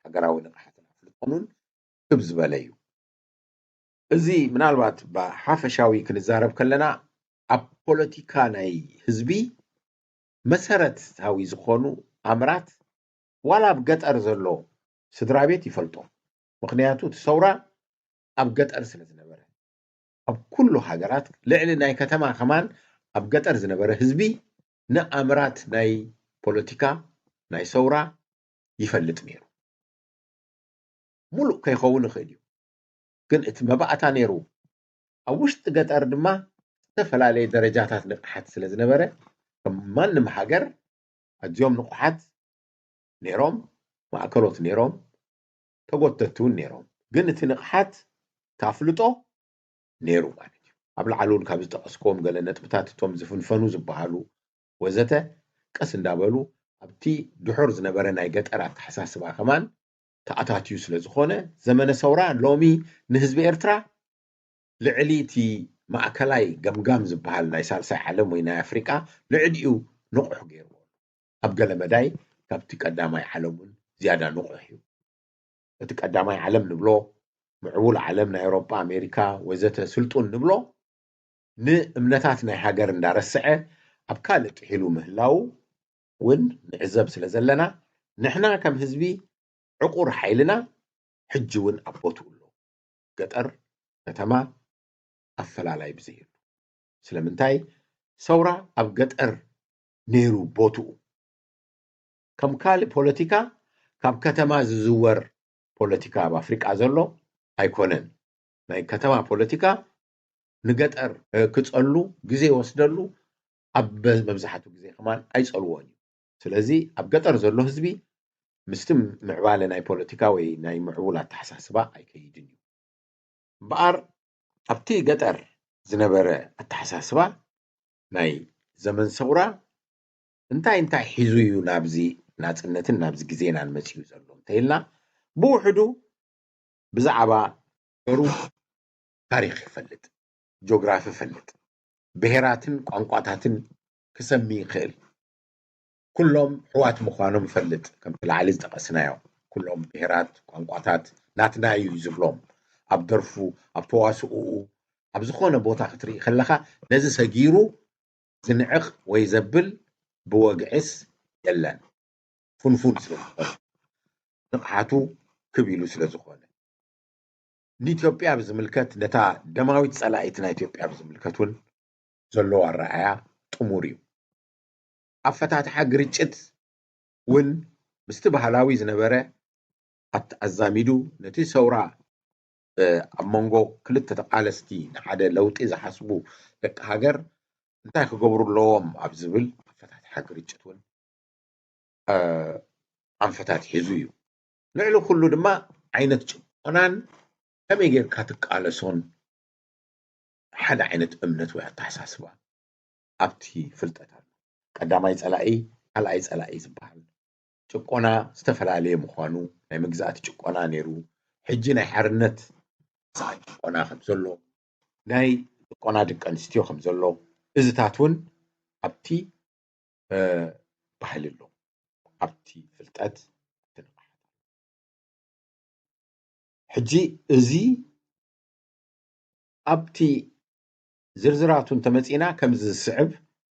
ሃገራዊ ንቕሓትን ኣፍልጦን እውን ክብ ዝበለ እዩ። እዚ ምናልባት ብሓፈሻዊ ክንዛረብ ከለና፣ ኣብ ፖለቲካ ናይ ህዝቢ መሰረታዊ ዝኾኑ ኣምራት ዋላ ኣብ ገጠር ዘሎ ስድራ ቤት ይፈልጦ። ምኽንያቱ እቲ ሰውራ ኣብ ገጠር ስለ ዝነበረ፣ ኣብ ኩሉ ሃገራት ልዕሊ ናይ ከተማ ከማን ኣብ ገጠር ዝነበረ ህዝቢ ንኣምራት ናይ ፖለቲካ ናይ ሰውራ ይፈልጥ ነይሩ። ሙሉእ ከይኸውን ይኽእል እዩ፣ ግን እቲ መባእታ ነይሩ። ኣብ ውሽጢ ገጠር ድማ ዝተፈላለየ ደረጃታት ንቕሓት ስለ ዝነበረ፣ ከም ማንም ሃገር ኣዝዮም ንቑሓት ነይሮም፣ ማእከሎት ነይሮም፣ ተጎተቲ እውን ነይሮም። ግን እቲ ንቕሓት፣ እቲ ኣፍልጦ ነይሩ ማለት እዩ። ኣብ ላዕሊ እውን ካብ ዝጠቐስክዎም ገለ ነጥብታት፣ እቶም ዝፍንፈኑ ዝበሃሉ ወዘተ፣ ቀስ እንዳበሉ ኣብቲ ድሑር ዝነበረ ናይ ገጠር ኣተሓሳስባ ከማን ተኣታትዩ ስለ ዝኾነ፣ ዘመነ ሰውራ ሎሚ ንህዝቢ ኤርትራ ልዕሊ እቲ ማእከላይ ገምጋም ዝበሃል ናይ ሳልሳይ ዓለም ወይ ናይ ኣፍሪቃ ልዕሊኡ ንቑሕ ገይርዎ። ኣብ ገለ መዳይ ካብቲ ቀዳማይ ዓለም እውን ዝያዳ ንቑሕ እዩ። እቲ ቀዳማይ ዓለም ንብሎ፣ ምዕቡል ዓለም ናይ ኣውሮጳ፣ ኣሜሪካ ወዘተ ስልጡን ንብሎ፣ ንእምነታት ናይ ሃገር እንዳረስዐ ኣብ ካልእ ጥሒሉ ምህላዉ እውን ንዕዘብ ስለ ዘለና፣ ንሕና ከም ህዝቢ ዕቑር ሓይልና ሕጂ እውን ኣብ ቦትኡ ኣሎ። ገጠር ከተማ ኣፈላላይ ብዘየሉ። ስለምንታይ ሰውራ ኣብ ገጠር ነይሩ ቦትኡ። ከም ካልእ ፖለቲካ ካብ ከተማ ዝዝወር ፖለቲካ ኣብ ኣፍሪቃ ዘሎ ኣይኮነን። ናይ ከተማ ፖለቲካ ንገጠር፣ እ፣ ክጸሉ ግዜ ይወስደሉ፣ ኣብ በ-፣ መብዛሕትኡ ግዜ ከማን ኣይጸልዎን እዩ። ስለዚ ኣብ ገጠር ዘሎ ህዝቢ ምስቲ ምዕባለ ናይ ፖለቲካ ወይ ናይ ምዕቡል ኣተሓሳስባ ኣይከይድን እዩ። እምበኣር ኣብቲ ገጠር ዝነበረ ኣተሓሳስባ ናይ ዘመን ሰውራ እንታይ እንታይ ሒዙ እዩ ናብዚ ናጽነትን ናብዚ ግዜናን መጺኡ ዘሎ እንተኢልና፣ ብውሕዱ ብዛዕባ ሃገሩ ታሪኽ ይፈልጥ፣ ጂኦግራፊ ይፈልጥ፣ ብሄራትን ቋንቋታትን ክሰሚ ይኽእል። ኩሎም ኣሕዋት ምዃኖም ይፈልጥ። ከምቲ ላዕሊ ዝጠቐስናዮ፣ ኩሎም ብሄራት፣ ቋንቋታት ናትና እዩ ዝብሎም። ኣብ ደርፉ፣ ኣብ ተዋስኦኡ፣ ኣብ ዝኾነ ቦታ ክትርኢ ከለኻ፣ ነዚ ሰጊሩ ዝንዕቕ ወይ ዘብል ብወግዒስ የለን። ፍንፉን ስለ ዝኾነ፣ ንቕሓቱ ክብ ኢሉ ስለ ዝኾነ። ንኢትዮጵያ ብዝምልከት፣ ነታ ደማዊት ጸላኢት ናይ ኢትዮጵያ ብዝምልከት እውን ዘለዎ ኣረኣእያ እሙር እዩ። ኣፈታትሓ ግርጭት እውን ምስቲ ባህላዊ ዝነበረ ኣት-፣ ኣዛሚዱ ነቲ ሰውራ፣ እ፣ ኣብ መንጎ ክልተ ተቓለስቲ ንሓደ ለውጢ ዝሓስቡ ደቂ ሃገር እንታይ ክገብሩ ኣለዎም ኣብ ዝብል ኣፈታትሓ ግርጭት እውን፣ እ፣ ኣንፈታት ሒዙ እዩ። ልዕሊ ኩሉ ድማ ዓይነት ጭቆናን ከመይ ጌርካ ትቃለሶን ሓደ ዓይነት እምነት ወይ ኣተሓሳስባ ኣብቲ ፍልጠት ኣሎ። ቀዳማይ ጸላኢ፣ ካልኣይ ጸላኢ ዝበሃል ጭቆና ዝተፈላለየ ምዃኑ፣ ናይ መግዛእቲ ጭቆና ነይሩ፣ ሕጂ ናይ ሓርነት ጭቆና ከም ዘሎ፣ ናይ ጭቆና ደቂ ኣንስትዮ ከም ዘሎ፣ እዚታት እውን ኣብቲ፣ እ፣ ባህሊ ኣሎ፣ ኣብቲ ፍልጠት፣ ኣብቲ ንቕሓት። ሕጂ እዚ ኣብቲ ዝርዝራቱ እንተመጺእና ከምዚ ዝስዕብ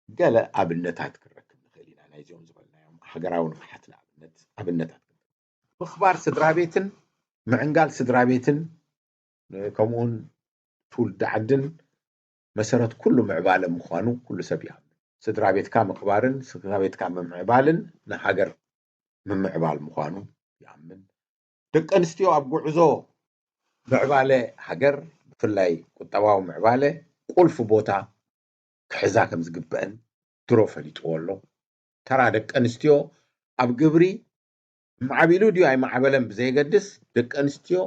ገለ ኣብነታት ክንረክብ ንኽእል ኢና። ናይዚኦም ዝበልናዮም ሃገራዊ ንቕሓት ንኣብነት፣ ኣብነታት ክንረክብ። ምኽባር ስድራ ቤትን ምዕንጋል ስድራ ቤትን፣ ከምኡውን ትውልዲ ዓድን መሰረት ኩሉ ምዕባለ ምዃኑ ኩሉ ሰብ ይኣምን። ስድራ ቤትካ ምኽባርን ስድራ ቤትካ ምምዕባልን ንሃገር ምምዕባል ምዃኑ ይኣምን። ደቂ ኣንስትዮ ኣብ ጉዕዞ ምዕባለ ሃገር፣ ብፍላይ ቁጠባዊ ምዕባለ፣ ቁልፊ ቦታ ክሕዛ ከም ዝግበአን ድሮ ፈሊጥዎ ኣሎ። ተራ ደቂ ኣንስትዮ ኣብ ግብሪ ማዕቢሉ ድዩ ኣይማዕበለን ብዘየገድስ፣ ደቂ ኣንስትዮ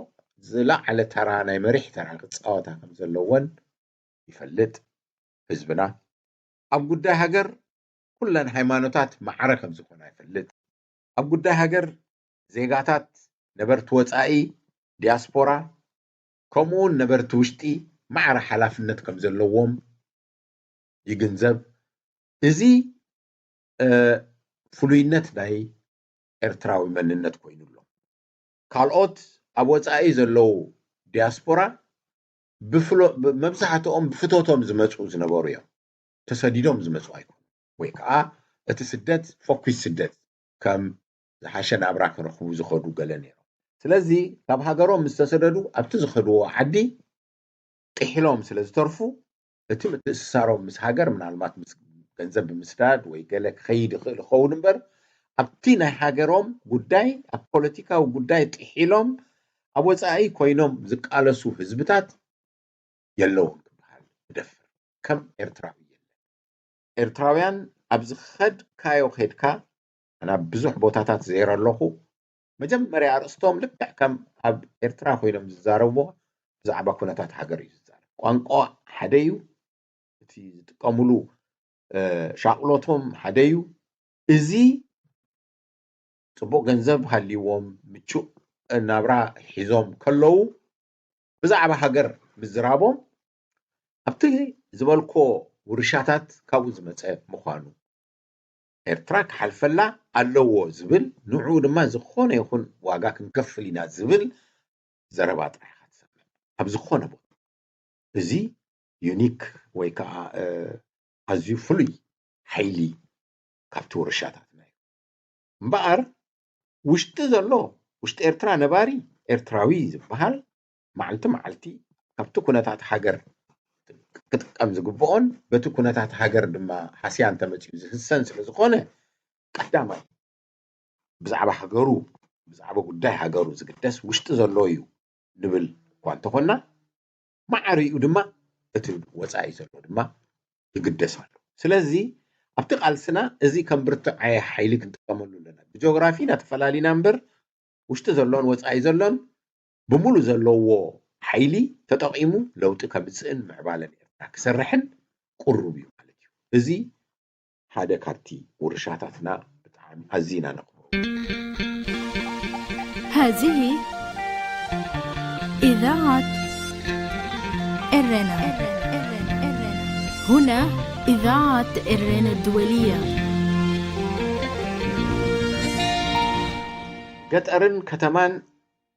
ዝለዓለ ተራ፣ ናይ መሪሕ ተራ ክጻወታ ከም ዘለወን ይፈልጥ ህዝብና። ኣብ ጉዳይ ሃገር ኩለን ሃይማኖታት ማዕረ ከም ዝኾና ይፈልጥ። ኣብ ጉዳይ ሃገር ዜጋታት ነበርቲ ወጻኢ፣ ዲያስፖራ፣ ከምኡውን ነበርቲ ውሽጢ ማዕረ ሓላፍነት ከም ዘለዎም ይግንዘብ። እዚ፣ እ፣ ፍሉይነት ናይ ኤርትራዊ መንነት ኮይኑ ኣሎ። ካልኦት ኣብ ወጻኢ ዘለዉ ዲያስፖራ ብፍሎ-፣ ብ-፣ መብዛሕትኦም ብፍቶቶም ዝመጹ ዝነበሩ እዮም። ተሰዲዶም ዝመጹ ኣይኮኑን። ወይ ከዓ እቲ ስደት ፈኲስ ስደት፣ ከም ዝሓሸ ናብራ ክረኽቡ ዝኸዱ ገለ ነይሮም። ስለዚ ካብ ሃገሮም ምስ ተሰደዱ ኣብቲ ዝኸድዎ ዓዲ ጥሒሎም ስለ ዝተርፉ፣ እቲ ምትእስሳሮም ምስ ሃገር፣ ምናልባት ምስ ገንዘብ ብምስዳድ ወይ ገለ ክኸይድ ይኽእል ይኸውን እምበር፣ ኣብቲ ናይ ሃገሮም ጉዳይ፣ ኣብ ፖለቲካዊ ጉዳይ ጥሒሎም ኣብ ወጻኢ ኮይኖም ዝቃለሱ ህዝብታት የለውን ክበሃል እደፍር። ከም ኤርትራዊ የለን። ኤርትራውያን ኣብ ዝኸድካዮ ኸድካ፣ ኣነ ኣብ ብዙሕ ቦታታት ዘይረ ኣለኹ፣ መጀመርያ ኣርእስቶም ልክዕ ከም ኣብ ኤርትራ ኮይኖም ዝዛረብዎ ብዛዕባ ኩነታት ሃገር እዩ ዝዛረብ። ቋንቋ ሓደ እዩ፣ እቲ ዝጥቀሙሉ፣ እ፣ ሻቕሎቶም ሓደ እዩ። እዚ ጽቡቕ ገንዘብ ሃልይዎም፣ ምቹእ ናብራ ሒዞም ከለዉ፣ ብዛዕባ ሃገር ምዝራቦም፣ ኣብቲ ዝበልኮ ውርሻታት ካብኡ ዝመጸ ምዃኑ፣ ኤርትራ ክሓልፈላ ኣለዎ ዝብል፣ ንዕኡ ድማ ዝኾነ ይኹን ዋጋ ክንከፍል ኢና ዝብል ዘረባ ጥራሕ ኢኻ ትሰምዕ ኣብ ዝኾነ ቦታ። እዚ ዩኒክ ወይ ከዓ፣ እ፣ ኣዝዩ ፍሉይ ሓይሊ ካብቲ ውርሻታትና እዩ። እምበኣር ውሽጢ ዘሎ፣ ውሽጢ ኤርትራ ነባሪ ኤርትራዊ ዝበሃል፣ መዓልቲ መዓልቲ ካብቲ ኩነታት ሃገር ክጥቀም ዝግብኦን በቲ ኩነታት ሃገር ድማ ሃስያ እንተመጺኡ ዝህሰን ስለ ዝኾነ፣ ቀዳማይ ብዛዕባ ሃገሩ፣ ብዛዕባ ጉዳይ ሃገሩ ዝግደስ ውሽጢ ዘሎ እዩ ንብል እኳ እንተኾንና፣ ማዕሪኡ ድማ እቲ ወጻኢ ዘሎ ድማ ይግደስ ኣሎ። ስለዚ ኣብቲ ቃልስና እዚ ከም ብርቱዓየ ሓይሊ ክንጥቀመሉ ኣለና። ብጂኦግራፊ ኢና ተፈላሊና እምበር፣ ውሽጢ ዘሎን ወጻኢ ዘሎን ብምሉእ ዘለዎ ሓይሊ ተጠቒሙ ለውጢ ከምጽእን ምዕባለን ኤርትራ ክሰርሕን ቅሩብ እዩ ማለት እዩ። እዚ ሓደ ካብቲ ውርሻታትና ብጣዕሚ ኣዚና ነኽብሮ። هذه إذاعة إرنا. هنا إذاعة إرنا الدولية. ገጠርን ከተማን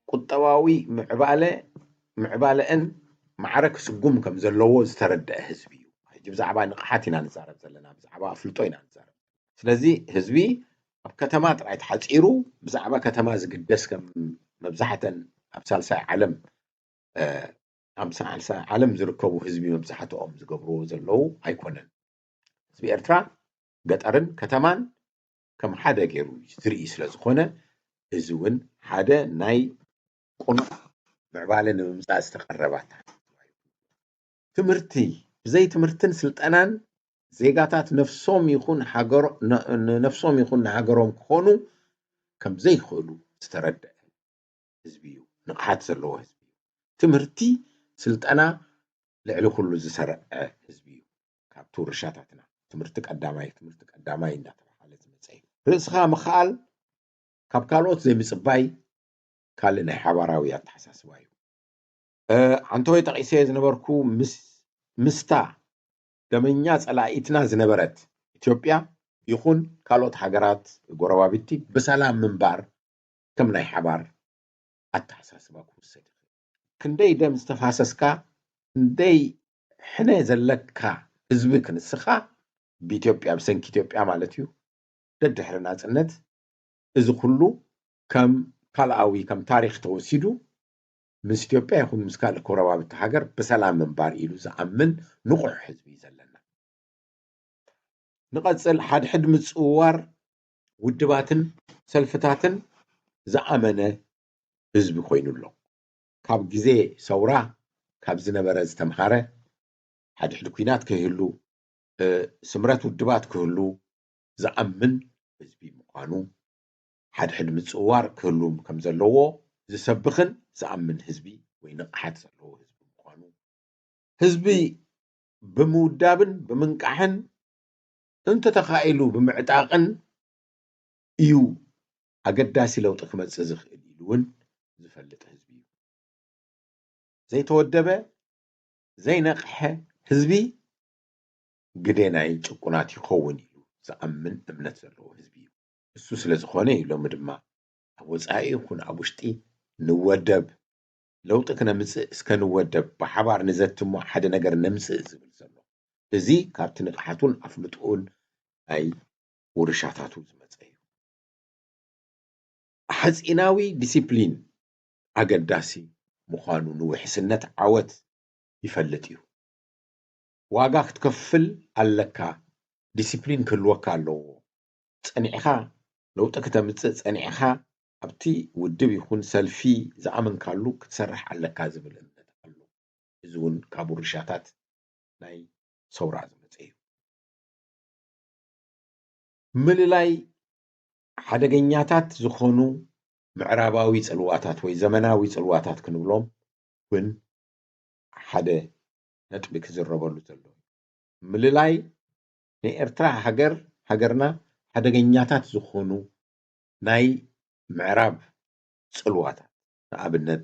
ቁጠባዊ ምዕባለ፣ ምዕባለአን ማዕረ ክስጉም ከም ዘለዎ ዝተረደአ ህዝቢ እዩ። ሕጂ ብዛዕባ ንቕሓት ኢና ንዛረብ ዘለና፣ ብዛዕባ ኣፍልጦ ኢና ንዛረብ። ስለዚ ህዝቢ ኣብ ከተማ ጥራይ ተሓጺሩ ብዛዕባ ከተማ ዝግደስ ከም መብዛሕተን ኣብ ሳልሳይ ዓለም፣ እ፣ ኣብ ሳልሳይ ዓለም ዝርከቡ ህዝቢ መብዛሕትኦም ዝገብርዎ ዘለዉ ኣይኮነን። ህዝቢ ኤርትራ ገጠርን ከተማን ከም ሓደ ገይሩ ዝርኢ ስለ ዝኾነ፣ እዚ እውን ሓደ ናይ ቁኑዕ ምዕባለ ንምምፃእ ዝተቐረበ ኣተሓሳስባ እዩ። ትምህርቲ፣ ብዘይ ትምህርትን ስልጠናን ዜጋታት ነፍሶም ይኹን ሃገሮ-፣ ነ-፣ ነፍሶም ይኹን ንሃገሮም ክኾኑ ከም ዘይኽእሉ ዝተረድአ ህዝቢ እዩ። ንቕሓት ዘለዎ ህዝቢ እዩ። ትምህርቲ፣ ስልጠና ልዕሊ ኩሉ ዝሰርዐ ህዝቢ እዩ። ካብቲ ውርሻታትና ትምህርቲ ቀዳማይ፣ ትምህርቲ ቀዳማይ እንዳተባሃለ ዝመፀ እዩ። ርእስኻ ምኽኣል ካብ ካልኦት ዘይምፅባይ ካልእ ናይ ሓባራዊ ኣተሓሳስባ እዩ። እ፣ ዓንተወይ ጠቒሰ ዝነበርኩ ምስ-፣ ምስታ ደመኛ ጸላኢትና ዝነበረት ኢትዮጵያ ይኹን ካልኦት ሃገራት ጎረባብቲ ብሰላም ምንባር ከም ናይ ሓባር ኣተሓሳስባ ክውሰድ ይኽእል። ክንደይ ደም ዝተፋሰስካ፣ ክንደይ ሕነ ዘለካ ህዝቢ ክንስኻ፣ ብኢትዮጵያ፣ ብሰንኪ ኢትዮጵያ ማለት እዩ፣ ደድሕሪ ናጽነት እዚ ኩሉ ከም ካልኣዊ፣ ከም ታሪኽ ተወሲዱ፣ ምስ ኢትዮጵያ ይኹን ምስ ካልእ ጎረባብቲ ሃገር ብሰላም ምንባር ኢሉ ዝኣምን ንቑሕ ህዝቢ እዩ ዘለና። ንቐጽል፣ ሓድሕድ ምጽውዋር ውድባትን ሰልፍታትን ዝኣመነ ህዝቢ ኮይኑ ኣሎ። ካብ ግዜ ሰውራ ካብ ዝነበረ ዝተምሃረ፣ ሓድሕድ ኲናት ከይህሉ፣ እ፣ ስምረት ውድባት ክህሉ ዝኣምን ህዝቢ ምዃኑ፣ ሓድሕድ ምጽውዋር ክህሉ ከም ዘለዎ ዝሰብኽን ዝኣምን ህዝቢ ወይ ንቕሓት ዘለዎ ህዝቢ ምዃኑ፣ ህዝቢ ብምውዳብን ብምንቃሕን እንተተኻኢሉ ብምዕጣቕን እዩ ኣገዳሲ ለውጢ ክመጽእ ዝኽእል ኢሉ እውን ዝፈልጥ ህዝቢ እዩ። ዘይተወደበ፣ ዘይነቕሐ ህዝቢ ግደ ናይ ጭቁናት ይኸውን ኢሉ ዝኣምን እምነት ዘለዎ ህዝቢ እዩ። እሱ ስለ ዝኾነ እዩ ሎሚ ድማ ኣብ ወጻኢ ይኹን ኣብ ውሽጢ ንወደብ፣ ለውጢ ክነምጽእ እስከ ንወደብ፣ ብሓባር ንዘትሞ ሓደ ነገር ነምጽእ ዝብል ዘሎ። እዚ ካብቲ ንቕሓቱን ኣፍልጥኡን ናይ ውርሻታቱ ዝመጸ እዩ። ሓጺናዊ ዲሲፕሊን ኣገዳሲ ምዃኑ ንውሕስነት ዓወት ይፈልጥ እዩ። ዋጋ ክትከፍል ኣለካ፣ ዲሲፕሊን ክህልወካ ኣለዎ። ጸኒዕኻ ለውጢ ክተምጽእ፣ ጸኒዕኻ ኣብቲ ውድብ ይኹን ሰልፊ ዝኣመንካሉ ክትሰርሕ ኣለካ ዝብል እምነት ኣሎ። እዚ እውን ካብ ውርሻታት ናይ ሰውራ ዝመጸ እዩ። ምልላይ ሓደገኛታት ዝኾኑ ምዕራባዊ ጽልዋታት ወይ ዘመናዊ ጽልዋታት ክንብሎም እውን ሓደ ነጥቢ ክዝረበሉ ዘሎ እዩ። ምልላይ ንኤርትራ ሃገር፣ ሃገርና ሓደገኛታት ዝኾኑ ናይ ምዕራብ ጽልዋታት፣ ንኣብነት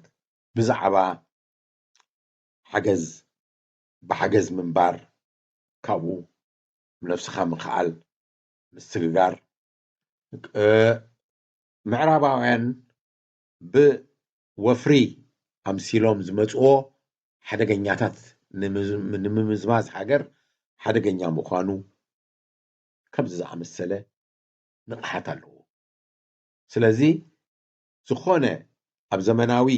ብዛዕባ ሓገዝ፣ ብሓገዝ ምንባር፣ ካብኡ ነብስኻ ምኽኣል፣ ምስግጋር፣ እ፣ ምዕራባውያን ብወፍሪ ኣምሲሎም ዝመጽዎ ሓደገኛታት ንምዝ-፣ ንምምዝማዝ ሃገር ሓደገኛ ምዃኑ ከምዚ ዝኣመሰለ ንቕሓት ኣለዎ። ስለዚ ዝኾነ ኣብ ዘመናዊ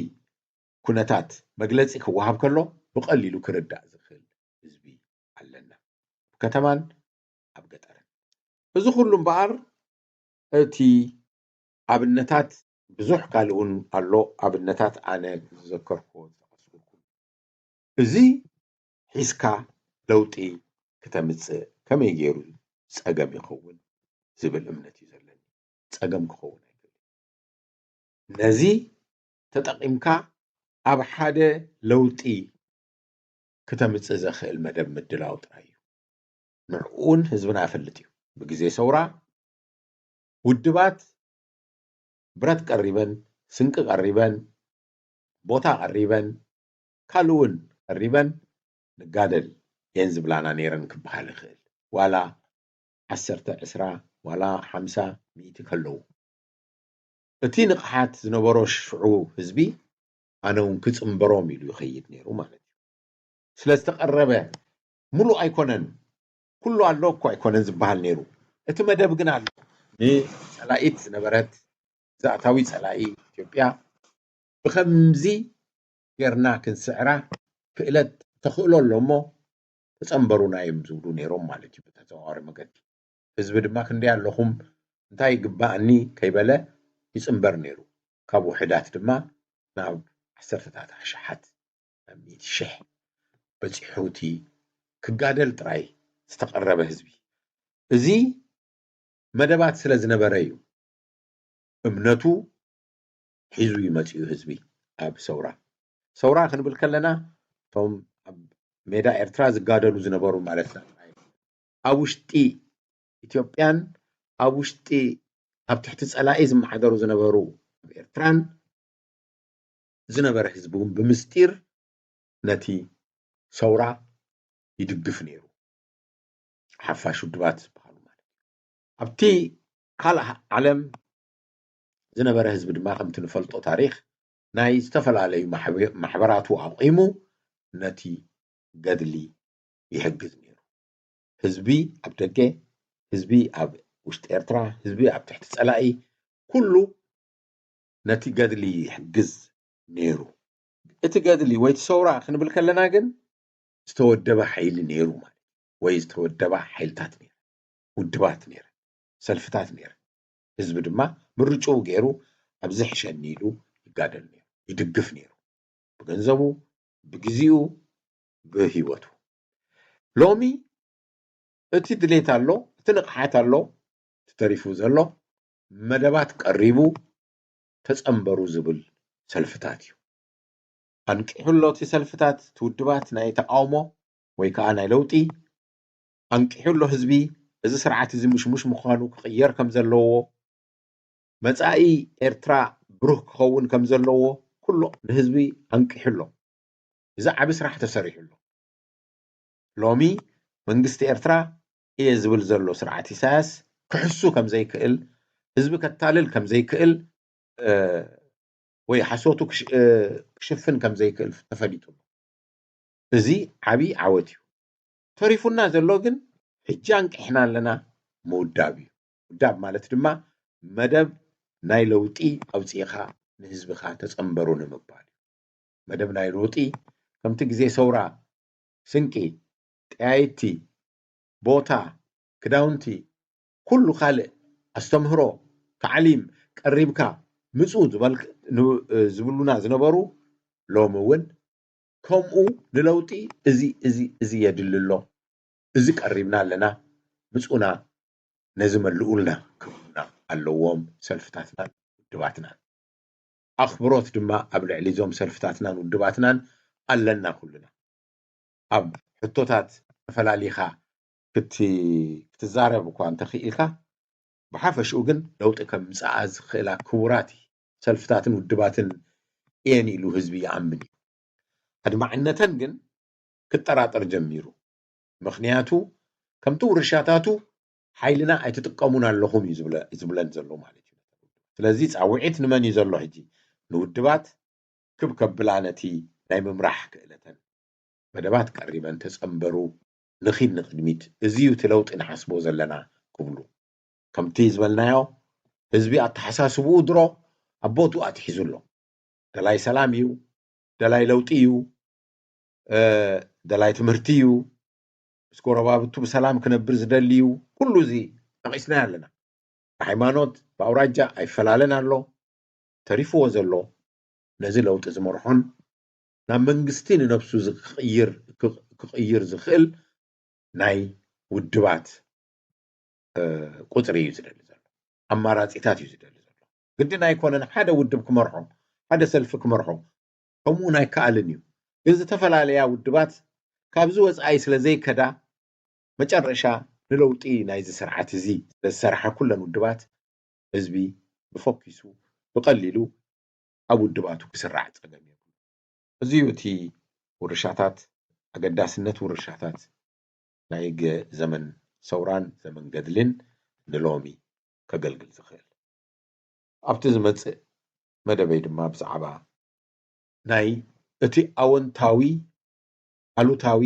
ኩነታት መግለጺ ክወሃብ ከሎ ብቐሊሉ ክርዳእ ዝኽእል ህዝቢ ኣለና፣ ኣብ ከተማን ኣብ ገጠርን። እዚ ኩሉ እምበኣር እቲ ኣብነታት ብዙሕ ካልእ እውን ኣሎ። ኣብነታት ኣነ ዝዘከርኩዎ ዝጠቐስኩልኩም። እዚ ሒዝካ ለውጢ ክተምጽእ ከመይ ገይሩ ጸገም ይኸውን ዝብል እምነት እዩ ዘለኒ። ጸገም ክኸውን ኣይክእልን። ነዚ ተጠቒምካ ኣብ ሓደ ለውጢ ክተምጽእ ዘኽእል መደብ ምድላው ጥራይ እዩ። ንዕኡ እውን ህዝብና ይፈልጥ እዩ። ብግዜ ሰውራ ውድባት ብረት ቀሪበን፣ ስንቂ ቀሪበን፣ ቦታ ቀሪበን፣ ካልእ እውን ቀሪበን ንጋደል እየን ዝብላና ነይረን ክበሃል ይኽእል። ዋላ ዓሰርተ፣ ዕስራ፣ ዋላ ሓምሳ፣ ሚእቲ ከለዉ። እቲ ንቕሓት ዝነበሮ ሽዑ ህዝቢ ኣነ እውን ክጽንበሮም ኢሉ ይኸይድ ነይሩ ማለት እዩ። ስለ ዝተቐረበ፣ ሙሉእ ኣይኮነን፣ ኩሉ ኣሎ እኮ ኣይኮነን ዝበሃል ነይሩ። እቲ መደብ ግን ኣሎ። ንጸላኢት ዝነበረት፣ ዛእታዊ ጸላኢ ኢትዮጵያ ብኸምዚ ጌርና ክንስዕራ ክእለት፣ ተኽእሎ ኣሎ እሞ ተጸንበሩና እዮም ዝብሉ ነይሮም ማለት እዩ። ብተዘዋዋሪ መገዲ። ህዝቢ ድማ ክንደይ ኣለኹም እንታይ ይግባኣኒ ከይበለ ይጽንበር ነይሩ። ካብ ውሕዳት ድማ ናብ ዓሰርተታት ኣሽሓት፣ ናብ ሚእቲ ሽሕ በጺሑ እቲ ክጋደል ጥራይ ዝተቐረበ ህዝቢ። እዚ መደባት ስለ ዝነበረ እዩ እምነቱ ሒዙ ይመጽኡ ህዝቢ ኣብ ሰውራ። ሰውራ ክንብል ከለና እቶም ኣብ ሜዳ ኤርትራ ዝጋደሉ ዝነበሩ ማለትና ጥራይ ኣብ ውሽጢ ኢትዮጵያን ኣብ ውሽጢ ኣብ ትሕቲ ጸላኢ ዝመሓደሩ ዝነበሩ ኣብ ኤርትራን ዝነበረ ህዝቢ እውን ብምስጢር ነቲ ሰውራ ይድግፍ ነይሩ። ሓፋሽ ውድባት ዝበሃሉ ማለት እዩ። ኣብቲ ካልእ ዓለም ዝነበረ ህዝቢ ድማ ከምቲ ንፈልጦ ታሪኽ ናይ ዝተፈላለዩ ማሕበ- ማሕበራቱ ኣቑሙ ነቲ ገድሊ ይሕግዝ ነይሩ። ህዝቢ ኣብ ደገ፣ ህዝቢ ኣብ ውሽጢ ኤርትራ፣ ህዝቢ ኣብ ትሕቲ ጸላኢ፣ ኩሉ ነቲ ገድሊ ይሕግዝ ነይሩ። እቲ ገድሊ ወይ እቲ ሰውራ ክንብል ከለና ግን ዝተወደበ ሓይሊ ነይሩ ማለት ወይ ዝተወደባ ሓይልታት ነይሩ፣ ውድባት ነይሩ፣ ሰልፍታት ነይሩ። ህዝቢ ድማ ምርጭኡ ገይሩ ኣብዚ ሕሸኒ ኢሉ ይጋደል ነይሩ፣ ይድግፍ ነይሩ፣ ብገንዘቡ፣ ብግዚኡ፣ ብህይወቱ። ሎሚ እቲ ድሌት ኣሎ፣ እቲ ንቕሓት ኣሎ፣ እቲ ተሪፉ ዘሎ መደባት ቀሪቡ ተጸንበሩ ዝብል ሰልፍታት እዩ። ኣንቂሑ ኣሎ እቲ ሰልፍታት፣ እቲ ውድባት ናይ ተቃውሞ ወይ ከዓ ናይ ለውጢ ኣንቂሑ ኣሎ ህዝቢ። እዚ ስርዓት እዚ ምሽሙሽ ምዃኑ ክቕየር ከም ዘለዎ፣ መጻኢ ኤርትራ ብሩህ ክኸውን ከም ዘለዎ ኩሉ ንህዝቢ ኣንቂሑ ኣሎ። እዚ ዓቢ ስራሕ ተሰሪሑ ኣሎ። ሎሚ መንግስቲ ኤርትራ እየ ዝብል ዘሎ ስርዓት ኢሳያስ ክሕሱ ከም ዘይክእል፣ ህዝቢ ከታልል ከም ዘይክእል፣ እ፣ ወይ ሓሶቱ ክሽ- እ፣ ክሽፍን ከም ዘይክእል ተፈሊጡ ኣሎ። እዚ ዓቢ ዓወት እዩ። ተሪፉና ዘሎ ግን ሕጂ ኣንቂሕና ኣለና ምውዳብ እዩ። ምውዳብ ማለት ድማ መደብ ናይ ለውጢ ኣውጺእኻ ንህዝብኻ ተጸንበሩ ንምባል እዩ። መደብ ናይ ለውጢ ከምቲ ግዜ ሰውራ ስንቂ፣ ጠያይቲ፣ ቦታ፣ ክዳውንቲ፣ ኩሉ ካልእ ኣስተምህሮ፣ ታዕሊም ቀሪብካ ምጹ ዝበል- ን- ዝብሉና ዝነበሩ ሎሚ እውን ከምኡ ንለውጢ እዚ እዚ እዚ የድሊ ኣሎ፣ እዚ ቀሪብና ኣለና፣ ምጹና ነዚ መልኡልና ክብሉና ኣለዎም ሰልፍታትናን ውድባትናን። ኣኽብሮት ድማ ኣብ ልዕሊ እዞም ሰልፍታትናን ውድባትናን ኣለና ኩልና። ኣብ ሕቶታት ተፈላሊኻ ክት- ክትዛረብ እኳ እንተኽኢልካ፣ ብሓፈሽኡ ግን ለውጢ ከምጽኣ ዝኽእላ ክቡራት ሰልፍታትን ውድባትን እየን ኢሉ ህዝቢ ይኣምን እዩ። ኣድማዕነተን ግን ክጠራጠር ጀሚሩ። ምኽንያቱ ከምቲ ውርሻታቱ ሓይልና ኣይትጥቀሙን ኣለኹም እዩ ዝብለ- ዝብለን ዘሎ ማለት እዩ። ስለዚ ጻውዒት ንመን እዩ ዘሎ ሕጂ? ንውድባት ክብ ከብላ ነቲ ናይ ምምራሕ ክእለተን። መደባት ቀሪበን ተጸንበሩ፣ ንኺድ ንቕድሚት፣ እዚ እዩ እቲ ለውጢ ንሓስቦ ዘለና ክብሉ። ከምቲ ዝበልናዮ ህዝቢ ኣተሓሳስብኡ ድሮ ኣብ ቦትኡ ኣትሒዙ ኣሎ። ደላይ ሰላም እዩ፣ ደላይ ለውጢ እዩ፣ እ፣ ደላይ ትምህርቲ እዩ፣ ምስ ጎረባብቱ ብሰላም ክነብር ዝደሊ እዩ። ኩሉ እዚ ጠቒስናዮ ኣለና። ብሃይማኖት ብኣውራጃ ኣይፈላለን ኣሎ። ተሪፍዎ ዘሎ ነዚ ለውጢ ዝመርሖን ናብ መንግስቲ ንነብሱ ዝቕይር ክቕይር ዝኽእል ናይ ውድባት ቁፅሪ እዩ ዝደሊ ዘሎ፣ ኣማራፂታት እዩ ዝደሊ ዘሎ። ግድን ኣይኮነን ሓደ ውድብ ክመርሖ፣ ሓደ ሰልፊ ክመርሖ፣ ከምኡ እውን ኣይከኣልን እዩ። ግን ዝተፈላለያ ውድባት ካብዚ ወፃኢ ስለ ዘይከዳ መጨረሻ ንለውጢ ናይዚ ስርዓት እዚ ስለ ዝሰርሓ ኩለን ውድባት ህዝቢ ብፈኪሱ ብቐሊሉ ኣብ ውድባቱ ክስራዕ ፀገም የብሉ። እዚ እዩ እቲ ውርሻታት፣ ኣገዳስነት ውርሻታት ናይ ገ- ዘመን ሰውራን ዘመን ገድልን ንሎሚ ከገልግል ዝኽእል። ኣብቲ ዝመጽእ መደበይ ድማ ብዛዕባ ናይ እቲ ኣወንታዊ ኣሉታዊ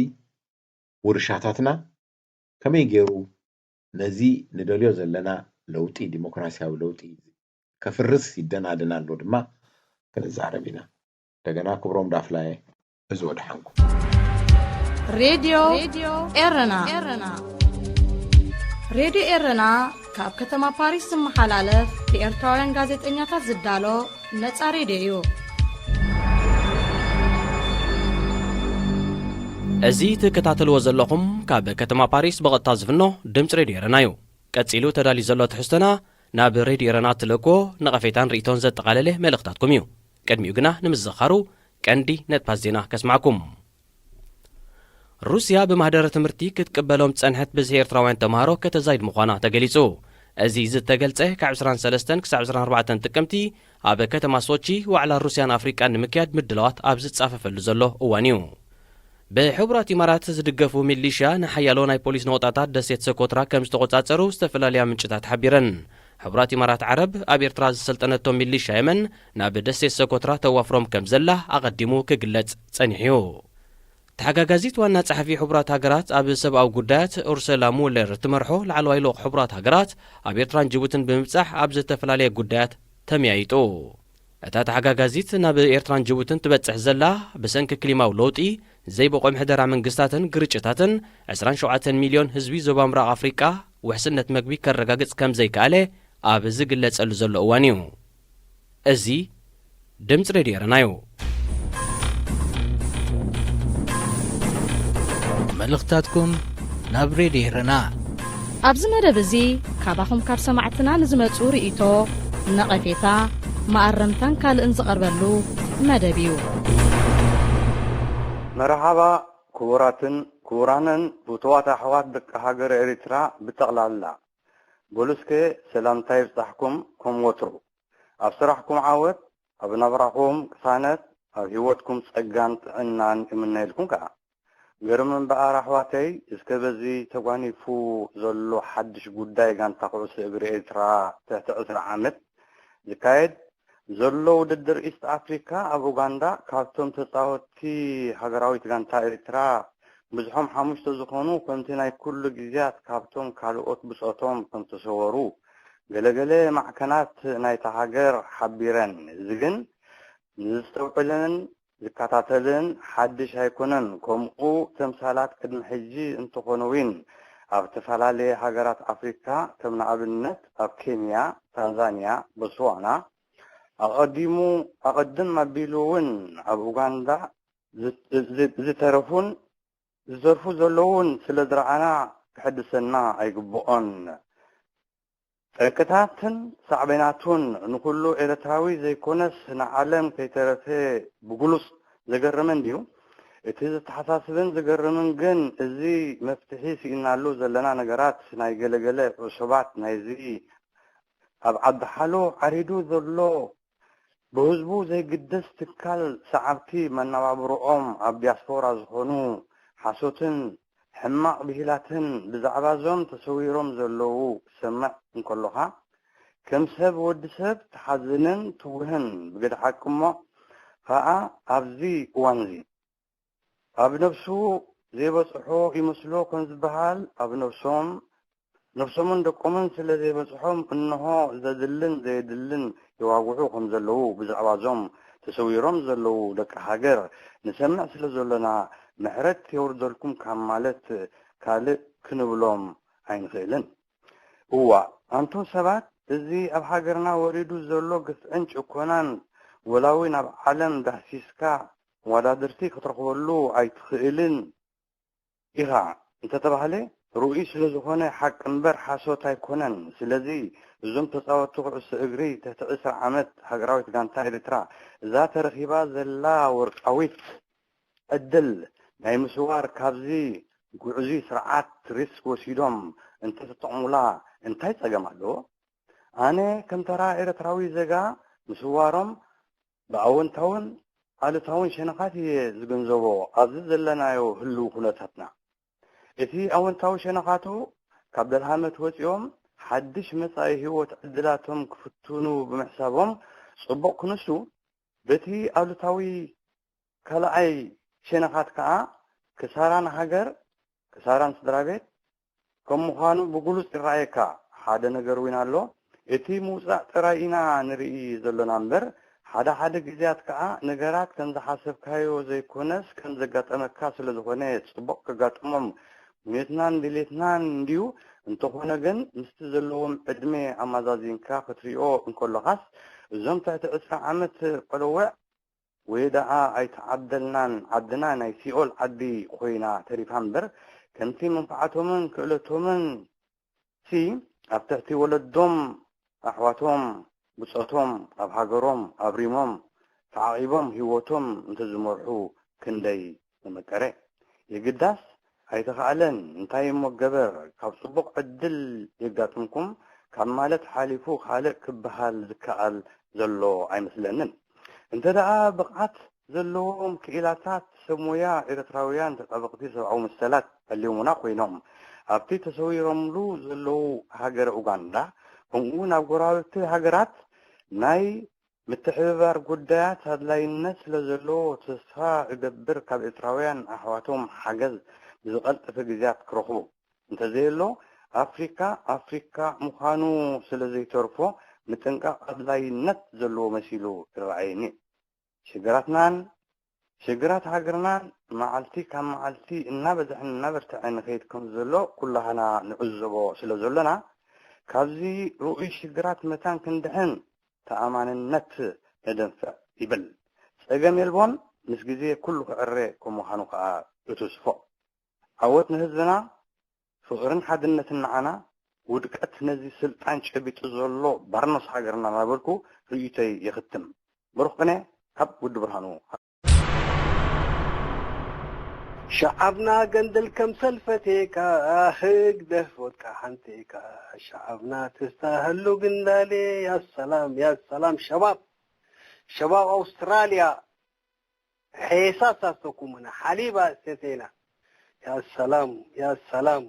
ውርሻታትና ከመይ ገይሩ ነዚ ንደልዮ ዘለና ለውጢ፣ ዲሞክራሲያዊ ለውጢ ከፍርስ ይደናደን ኣሎ ድማ ክንዛረብ ኢና። እንደገና ክብሮም ዳፍላየ፣ እዚ ወድሓንኩም። ሬድዮ ኤረና። ሬድዮ ኤረና ካብ ከተማ ፓሪስ ዝመሓላለፍ ብኤርትራውያን ጋዜጠኛታት ዝዳሎ ነጻ ሬድዮ እዩ። እዚ ትከታተልዎ ዘለኹም ካብ ከተማ ፓሪስ ብቐጥታ ዝፍኖ ድምፂ ሬድዮ ኤረና እዩ። ቀጺሉ ተዳልዩ ዘሎ ትሕዝቶና ናብ ሬድዮ ኤረና እትልእክዎ ነቐፌታን ርእይቶን ዘጠቓለለ መልእኽታትኩም እዩ። ቅድሚኡ ግና ንምዝኻሩ ቀንዲ ነጥባት ዜና ከስማዕኩም። ሩስያ ብማህደረ ትምህርቲ ክትቅበሎም ጸንሐት ብዝሒ ኤርትራውያን ተምሃሮ ከተዛይድ ምዃና ተገሊጹ። እዚ ዝተገልጸ ካብ ዕስራን ሰለስተን ክሳብ ዕስራን ኣርባዕተን ጥቅምቲ ኣብ ከተማ ሶቺ ዋዕላ ሩስያን ኣፍሪቃን ንምክያድ ምድላዋት ኣብ ዝጻፈፈሉ ዘሎ እዋን እዩ። ብሕቡራት ኢማራት ዝድገፉ ሚሊሽያ ንሓያሎ ናይ ፖሊስ ነቑጣታት ደሴት ሰኮትራ ከም ዝተቖጻጸሩ ዝተፈላለያ ምንጭታት ሓቢረን። ሕቡራት ኢማራት ዓረብ ኣብ ኤርትራ ዝሰልጠነቶም ሚሊሽያ የመን ናብ ደሴት ሰኮትራ ተዋፍሮም ከም ዘላ ኣቐዲሙ ክግለጽ ጸኒሑ እዩ። ተሓጋጋዚት ዋና ጸሓፊ ሕቡራት ሃገራት ኣብ ሰብኣዊ ጉዳያት ኡርሰላ ሙለር እትመርሖ ላዕለዋይ ልኡኽ ሕቡራት ሃገራት ኣብ ኤርትራን ጅቡትን ብምብጻሕ ኣብ ዝተፈላለየ ጉዳያት ተመያይጡ። እታ ተሓጋጋዚት ናብ ኤርትራን ጅቡትን ትበጽሕ ዘላ ብሰንኪ ክሊማዊ ለውጢ፣ ዘይብቑዕ ምሕደራ መንግስታትን ግርጭታትን ዕስራን ሸውዓተን ሚልዮን ህዝቢ ዞባ ምብራቕ ኣፍሪቃ ውሕስነት መግቢ ከረጋግጽ ከም ዘይከኣለ ኣብ ዝግለጸሉ ዘሎ እዋን እዩ። እዚ ድምፂ ሬድዮ ኤረና እዩ። መልእኽታትኩም ናብ ሬድዮ ኤረና። ኣብዚ መደብ እዚ ካባኹም ካብ ሰማዕትና ንዝመጹ ርእይቶ፣ ነቐፌታ፣ መኣረምታን ካልእን ዝቐርበሉ መደብ እዩ። መርሓባ ክቡራትን ክቡራንን ፍቱዋት ኣሕዋት ደቂ ሃገረ ኤሪትራ ብጠቕላላ። በሉ እስከ ሰላምታ ይብጻሕኩም ከም ወትሩ። ኣብ ስራሕኩም ዓወት፣ ኣብ ናብራኹም ቅሳነት፣ ኣብ ህይወትኩም ጸጋን ጥዕናን እምነየልኩም ከኣ። ገርም እምበኣር ኣሕዋተይ፣ እስከ በዚ ተጓኒፉ ዘሎ ሓድሽ ጉዳይ ጋንታ ኩዕሶ እግሪ ኤርትራ ትሕቲ ዕስራ ዓመት ዝካየድ ዘሎ ውድድር ኢስት ኣፍሪካ ኣብ ኡጋንዳ ካብቶም ተጻወትቲ ሃገራዊት ጋንታ ኤርትራ ብዝሖም ሓሙሽተ ዝኾኑ ከምቲ ናይ ኩሉ ግዜያት ካብቶም ካልኦት ብጾቶም ከም ተሰወሩ ገለገለ ማዕከናት ናይታ ሃገር ሓቢረን። እዚ ግን ንዝስተውዕልን ዝከታተልን ሓድሽ ኣይኮነን። ከምኡ ተምሳላት ቅድሚ ሕጂ እንተኾነ እውን ኣብ ዝተፈላለየ ሃገራት ኣፍሪካ ከም ንኣብነት ኣብ ኬንያ፣ ታንዛንያ፣ ቦትስዋና ኣቐዲሙ ኣቐድም ኣቢሉ እውን ኣብ ኡጋንዳ ዝ- ዝ- ዝተረፉን ዝተርፉ ዘለውን ስለ ዝረኣና ክሕድሰና ኣይግብኦን። ጠንቅታትን ሳዕቤናቱን ንኹሉ ኤርትራዊ ዘይኮነስ ንዓለም ከይተረፈ ብግሉጽ ዘገርምን ድዩ? እቲ ዘተሓሳስብን ዝገርምን ግን እዚ መፍትሒ ስኢናሉ ዘለና ነገራት ናይ ገለገለ ዕሱባት ናይዚ ኣብ ዓዲ ሓሎ ዓሪዱ ዘሎ ብህዝቡ ዘይግደስ ትካል ሰዓብቲ መነባብርኦም ኣብ ዲያስፖራ ዝኾኑ ሓሶትን ሕማቕ ብሂላትን ብዛዕባ እዞም ተሰዊሮም ዘለዉ ክሰምዕ እንከሎኻ፣ ከም ሰብ ወዲ ሰብ ትሓዝንን ትውህን። ብገደ ሓቂ እሞ ኸኣ ኣብዚ እዋንዚ ኣብ ነብሱ ዘይበጽሖ ይመስሎ ከም ዝበሃል ኣብ ነብሶም ነብሶምን ደቆምን ስለ ዘይበጽሖም እንሆ ዘድልን ዘየድልን የዋግዑ ከም ዘለዉ ብዛዕባ እዞም ተሰዊሮም ዘለዉ ደቂ ሃገር ንሰምዕ ስለ ዘሎና ምሕረት የውርደልኩም ካብ ማለት ካልእ ክንብሎም ኣይንኽእልን። እዋ ኣንቱም ሰባት እዚ ኣብ ሃገርና ወሪዱ ዘሎ ግፍዕን ጭኮናን ወላ እውን ኣብ ዓለም ዳህሲስካ መወዳድርቲ ክትረኽበሉ ኣይትኽእልን ኢኻ እንተተባህለ ርኡይ ስለ ዝኾነ ሓቂ እምበር ሓሶት ኣይኮነን። ስለዚ እዞም ተጻወትቲ ኩዕሶ እግሪ ትሕቲ ዕስራ ዓመት ሃገራዊት ጋንታ ኤርትራ እዛ ተረኺባ ዘላ ወርቃዊት ዕድል ናይ ምስዋር ካብዚ ግዕዙይ ስርዓት ሪስክ ወሲዶም እንተተጠቕሙላ እንታይ ጸገም ኣለዎ? ኣነ ከም ተራ ኤርትራዊ ዜጋ ምስዋሮም ብኣወንታውን ኣሉታውን ሸነኻት እየ ዝግንዘቦ ኣብዚ ዘለናዮ ህልው ኩነታትና። እቲ ኣወንታዊ ሸነኻቱ ካብ ደልሃመት ወጺኦም ሓድሽ መጻኢ ህይወት ዕድላቶም ክፍትኑ ብምሕሳቦም ጽቡቕ ክንሱ፣ በቲ ኣሉታዊ ካልኣይ ሸነኻት ከኣ ክሳራ ንሃገር፣ ክሳራ ንስድራ ቤት ከም ምዃኑ ብግሉጽ ይረኣየካ። ሓደ ነገር እውን ኣሎ። እቲ ምውጻእ ጥራይ ኢና ንርኢ ዘሎና እምበር፣ ሓደ ሓደ ግዜያት ከኣ ነገራት ከም ዝሓሰብካዮ ዘይኮነስ ከም ዘጋጠመካ ስለ ዝኾነ ጽቡቕ ከጋጥሞም ምኞትናን ድሌትናን እንድዩ። እንተኾነ ግን ምስቲ ዘለዎም ዕድመ ኣመዛዚንካ ክትሪኦ እንከሎኻስ እዞም ትሕቲ ዕስራ ዓመት ቆለውዕ ወይ ደኣ ኣይተዓደልናን ዓድና ናይ ሲኦል ዓዲ ኮይና ተሪፋ እምበር ከምቲ መንፍዓቶምን ክእለቶምን ሲ ኣብ ትሕቲ ወለዶም ኣሕዋቶም ብጾቶም ኣብ ሃገሮም ኣብሪሞም ተዓቒቦም ህይወቶም እንተዝመርሑ ክንደይ ምመቀረ። የግዳስ ኣይተኻእለን። እንታይ እሞ ገበር፣ ካብ ጽቡቕ ዕድል የጋጥምኩም ካብ ማለት ሓሊፉ ካልእ ክበሃል ዝከኣል ዘሎ ኣይመስለንን። እንተ ደኣ ብቕዓት ዘለዎም ክኢላታት ሰብ ሞያ ኤርትራውያን ተጣበቕቲ ሰብኣዊ መሰላት ኣልዮሙና ኮይኖም ኣብቲ ተሰዊሮምሉ ዘለዉ ሃገረ ኡጋንዳ ከምኡ እውን ኣብ ጎረባብቲ ሃገራት ናይ ምትሕብባር ጉዳያት ኣድላይነት ስለ ዘለዎ ተስፋ እገብር ካብ ኤርትራውያን ኣሕዋቶም ሓገዝ ብዝቐልጠፈ ግዜያት ክረኽቡ እንተዘየሎ ኣፍሪካ ኣፍሪካ ምዃኑ ስለ ዘይተርፎ ምጥንቃቕ ኣድላይነት ዘለዎ መሲሉ ይረኣየኒ። ሽግራትናን ሽግራት ሃገርናን መዓልቲ ካብ መዓልቲ እናበዝሐን እናበርትዐ ንኸይድ ከም ዘሎ ኩላህና ንዕዘቦ ስለ ዘሎና ካብዚ ርኡይ ሽግራት መታን ክንድሕን ተኣማንነት ነደንፍዕ ይብል። ጸገም የልቦን፣ ምስ ግዜ ኩሉ ክዕረ ከም ምዃኑ ከኣ እትስፎ። ዓወት ንህዝብና፣ ፍቕርን ሓድነትን ንዓና፣ ውድቀት ነዚ ስልጣን ጨቢጡ ዘሎ ባርኖስ ሃገርና እናበልኩ ርእይቶይ የኽትም። ብሩኽ ቅነ ካብ ውዲ ብርሃኑ። ሸዓብና ገንደል ከም ሰልፈቴካ ህግደፍ ወድቃ ሓንቴካ ሸዓብና ተስተሃሉ ግንዳሌ ያ ሰላም ያ ሰላም ሸባብ ሸባብ ኣውስትራልያ ሔሳ ሳሰኩምና ሓሊባ ሰቴና ያ ሰላም ያ ሰላም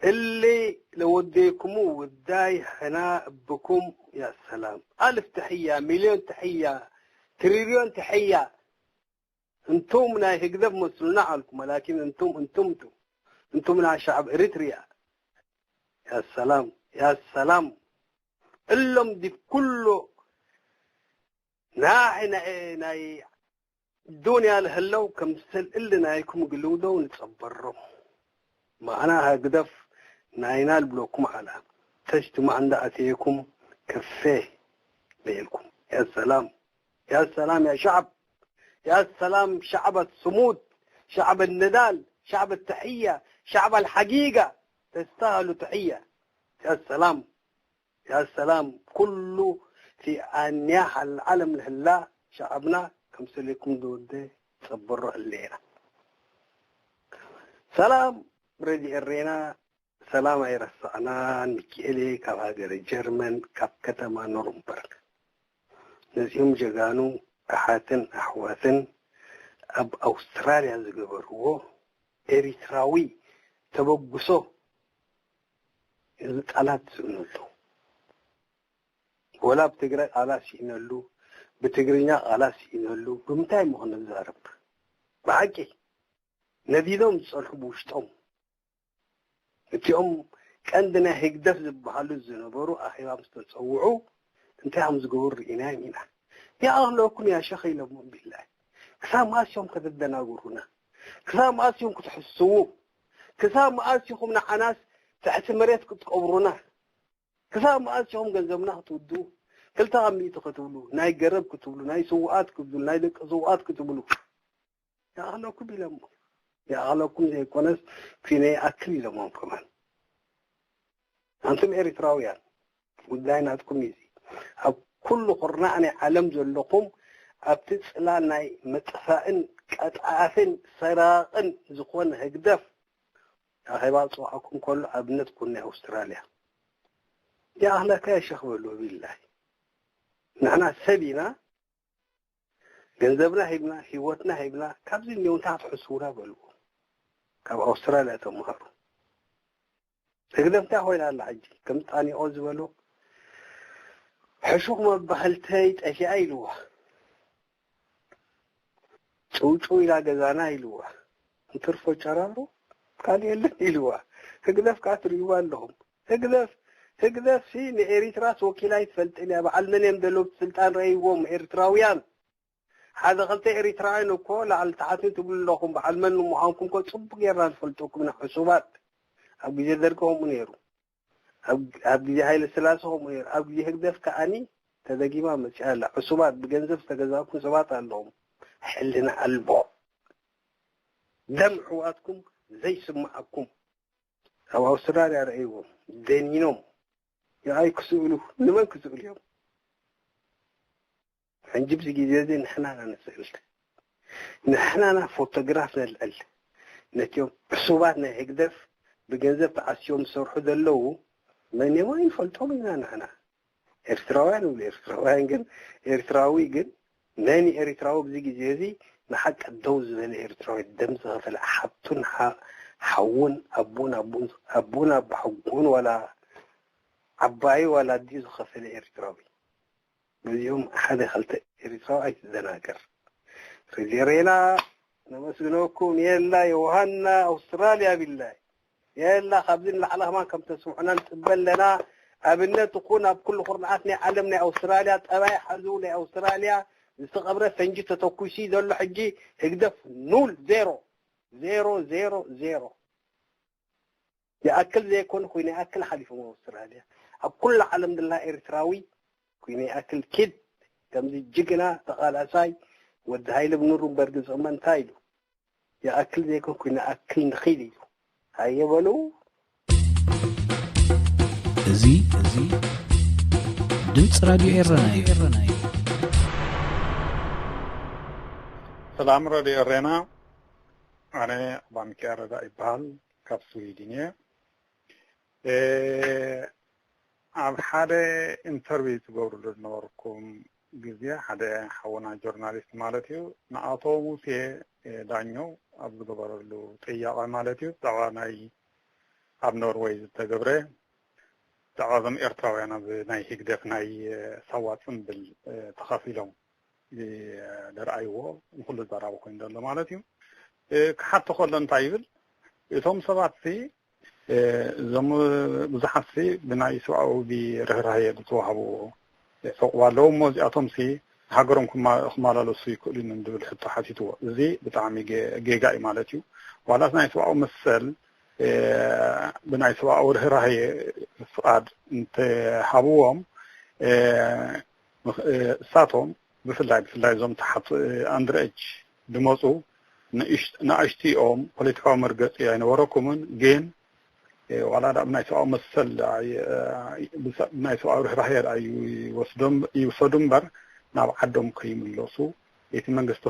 اللي لوديكم وداي حنا بكم يا سلام ألف تحية مليون تحية تريليون تحية انتم ناي هكذا مسلنا عليكم ولكن انتم انتم انتم انتم ناي شعب اريتريا يا سلام يا سلام اللهم دي كله ناحي ناحي ناي الدنيا لهلو كمسل اللي نايكم قلودو نتصبرو معنا هكذا ناينا البلوكم على تجتمع عند أتيكم كفيه بينكم يا سلام يا سلام يا شعب يا سلام شعب الصمود شعب النضال شعب التحية شعب الحقيقة تستاهلوا تحية يا سلام يا سلام كله في أنياح العالم لهلا شعبنا كمسلكم دودة صبروا الليلة سلام ريدي ارينا ሰላም ኣይረሳዕናን። ሚኪኤል ካብ ሃገረ ጀርመን ካብ ከተማ ኑርንበርግ። ነዚኦም ጀጋኑ ኣሓትን ኣሕዋትን ኣብ ኣውስትራልያ ዝገበርዎ ኤሪትራዊ ተበግሶ እዚ ቃላት ስእነሉ። ወላ ብትግራይ ቃላት ስኢነሉ፣ ብትግርኛ ቃላት ስኢነሉ። ብምንታይ ምኾነ ዝዛረብ? ብሓቂ ነዲዶም ዝጸንሑ ብውሽጦም እቲኦም ቀንዲ ናይ ህግደፍ ዝበሃሉ ዝነበሩ ኣኼባ ምስ ተጸውዑ እንታይ ከም ዝገብሩ ርኢናዮም ኢና። ይኣኽለኩም ያ ሸኽ ኢሎሞም ቢላሂ። ክሳብ መኣስ ኢኹም ከተደናግሩና? ክሳብ መኣስ ኢኹም ክትሕስዉ? ክሳብ መኣስ ኢኹም ንዓናስ ትሕቲ መሬት ክትቀብሩና? ክሳብ መኣስ ኢኹም ገንዘብና ክትውድኡ? ክልተ ካብ ሚእቲ ክትብሉ፣ ናይ ገረብ ክትብሉ፣ ናይ ስውኣት ክትብሉ፣ ናይ ደቂ ስውኣት ክትብሉ። ይኣኽለኩም ኢሎሞ። ይኣኽለኩም ዘይኮነስ ኲነ ይኣክል ኢሎሞም ከማን። ኣንቱም ኤሪትራውያን ጉዳይ ናትኩም እዩ። ኣብ ኩሉ ኩርናዕ ናይ ዓለም ዘለኹም ኣብቲ ጽላል ናይ መጥፋእን ቀጣፍን ሰራቕን ዝኾነ ህግደፍ ኣኼባ ዝጽውዓኩም ከሎ ኣብነት ኩን ናይ ኣውስትራልያ። ይኣኽለካ የሸኽ በሉ ቢላሂ። ንሕና ሰብ ኢና። ገንዘብና ሂብና፣ ህይወትና ሂብና፣ ካብዚ እኒኦ እንታይ ክትሕስውና በልዎ። ካብ ኣውስትራልያ ተምሃሩ። ህግደፍ እንታይ ኮይና ኣላ ሕጂ? ከም ጣኒቆ ዝበሉ ሕሹኽ መባህልተይ ጠፊኣ ኢልዋ። ጭውጭው ኢላ ገዛና ኢልዋ። እንትርፎ ጨራሩ ካልእ የለን ኢልዋ። ህግደፍ ከዓ ትርእይዋ ኣለኹም። ህግደፍ ህግደፍ ሲ ንኤሪትራስ ወኪላ ኣይትፈልጥን እያ። በዓል መን እዮም ደለውቲ ስልጣን ረእይዎም ኤርትራውያን። ሓደ ክልተ ኤሪትራውያን እኮ ላዕሊ ታሕቲ ትብሉ ኣለኹም። በዓል መን ምዃንኩም እኮ ጽቡቅ ጌርና ንፈልጠኩም ኢና ሕሱባት። ኣብ ግዜ ደርጊ ከምኡ ነይሩ። ኣብ ግዜ ሃይለ ስላሴ ከምኡ ነይሩ። ኣብ ግዜ ህግደፍ ከዓኒ ተደጊማ መፅያ ኣላ። ዕሱባት ብገንዘብ ዝተገዛእኩም ሰባት ኣለኹም። ሕልና ኣልቦ፣ ደም ኣሕዋትኩም ዘይስምዓኩም። ኣብ ኣውስትራልያ ረእይዎም፣ ደኒኖም። ንኣይ ክስእሉ፣ ንመን ክስእሉ እዮም? ሕጂ ብዚ ግዜ እዚ ንሕና ኢና ንስእል። ንሕና ኢና ፎቶግራፍ ነልዕል። ነቲኦም ዕሱባት ናይ ህግደፍ ብገንዘብ ተዓስዮም ዝሰርሑ ዘለዉ መን እዮም? ኣይንፈልጦም ኢና ንሕና። ኤርትራውያን ይብሉ፣ ኤርትራውያን ግን፣ ኤርትራዊ ግን፣ መን ኤርትራዊ ኣብዚ ግዜ እዚ ንሓቂ ደው ዝበለ ኤርትራዊ፣ ደም ዝኸፈለ፣ ሓብቱን ሓ-፣ ሓውን ኣቦን ኣቦን ኣቦን ኣቦ ሓጎን ዋላ ዓባዩ ዋላ ኣዲኡ ዝኸፈለ ኤርትራዊ። በዚኦም ሓደ ክልተ ኤርትራዊ ኣይትደናገር። ሬድዮ ሬና ነመስግነኩም። የላ ዮሃና ኣውስትራልያ ቢላይ። የላ ካብዚ ንላዕሊ ከማን ከም ተስምዑና ንጽበ ኣለና። ኣብነት ትኹን ኣብ ኩሉ ኩርናዓት ናይ ዓለም ናይ ኣውስትራልያ ጠባይ ሓዙ ናይ ኣውስትራልያ ዝተቐብረ ፈንጂ ተተኩሲ ዘሎ ሕጂ ህግደፍ ኑል ዜሮ ዜሮ ዜሮ ዜሮ። ይኣክል ዘይኮን ኮይኑ ይኣክል ሓሊፎም ኣውስትራልያ። ኣብ ኩሉ ዓለም ድላ ኤርትራዊ ኮይኑ ይኣክል ኪድ ከምዚ ጅግና ተቓላሳይ ወዲ ሃይለ ብኑሩምበርግ ዝቕመ እንታይ ኢሉ? ይኣክል ዘይኮን ኮይኑ ይኣክል ንኺድ ኢሉ። ሃየ በሉ። እዚ እዚ ድምፂ ራዲዮ ኤረና እዩ። ሰላም ራዲዮ ኤረና፣ ኣነ ኣባ ሚካኤል ረዳ ይበሃል፣ ካብ ስዊድን እየ። ኣብ ሓደ ኢንተርቪው ትገብርሉ ዝነበርኩም ግዜ ሓደ ሓውና ጆርናሊስት ማለት እዩ ንኣቶ ሙሴ ዳኘው ኣብ ዝገበረሉ ጥያቐ ማለት እዩ ብዛዕባ ናይ ኣብ ኖርወይ ዝተገብረ ብዛዕባ እዞም ኤርትራውያን ኣብ ናይ ህግደፍ ናይ ሳዋ ጽምብል ተኻፊሎም ዝረኣይዎ ንኩሉ ዝዛረቡ ኮይኑ ዘሎ ማለት እዩ። ክሓቶ ከሎ እንታይ ይብል እቶም ሰባት ሲ እዞም ብዙሓት ሲ ብናይ ሰብኣዊ ርህራሄ ዝተዋህቡ ዕቁባ ኣለዉ እሞ እዚኣቶም ሲ ሃገሮም ክማላለሱ ይክእሉ እዮም ዝብል ሕቶ ሓቲትዎ። እዚ ብጣዕሚ ጌጋ እዩ ማለት እዩ። ዋላስ ናይ ሰብኣዊ መሰል ብናይ ሰብኣዊ ርህራሄ ፍቓድ እንተሃብዎም እሳቶም ብፍላይ ብፍላይ እዞም ተሓት ኣንድረእጅ ድመፁ ንእሽትኦም ፖለቲካዊ መርገፂ ኣይነበረኩምን ግን ዋላ ዳ ብናይ ሰብኣዊ መሰል ብናይ ሰብኣዊ ርህራሄ ይውሰዱ እምበር ናብ ዓዶም ከይምለሱ እቲ መንግስቲ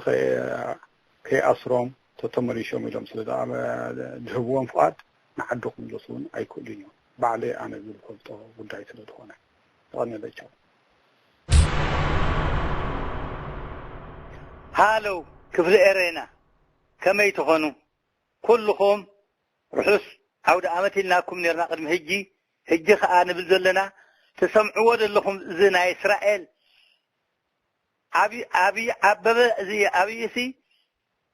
ከይኣስሮም ተተመሊሾም ኢሎም ስለ ዝህብዎም ፍቓድ ንዓዲ ክምለሱ እውን ኣይክእሉን እዮም። ባዕለይ ኣነ ዝፈልጦ ጉዳይ ስለ ዝኾነ። የቐንየለይ። ቻው። ሃሎ ክፍሊ ኤሬና ከመይ ትኾኑ? ኩልኹም ርሑስ ዓውደ ኣመት ኢልናኩም ኔርና ቅድሚ ሕጂ። ሕጂ ኸኣ ንብል ዘለና ትሰምዕዎ ዘለኹም እዚ ናይ እስራኤል ኣብይ ኣበበ እዚ ኣብይሲ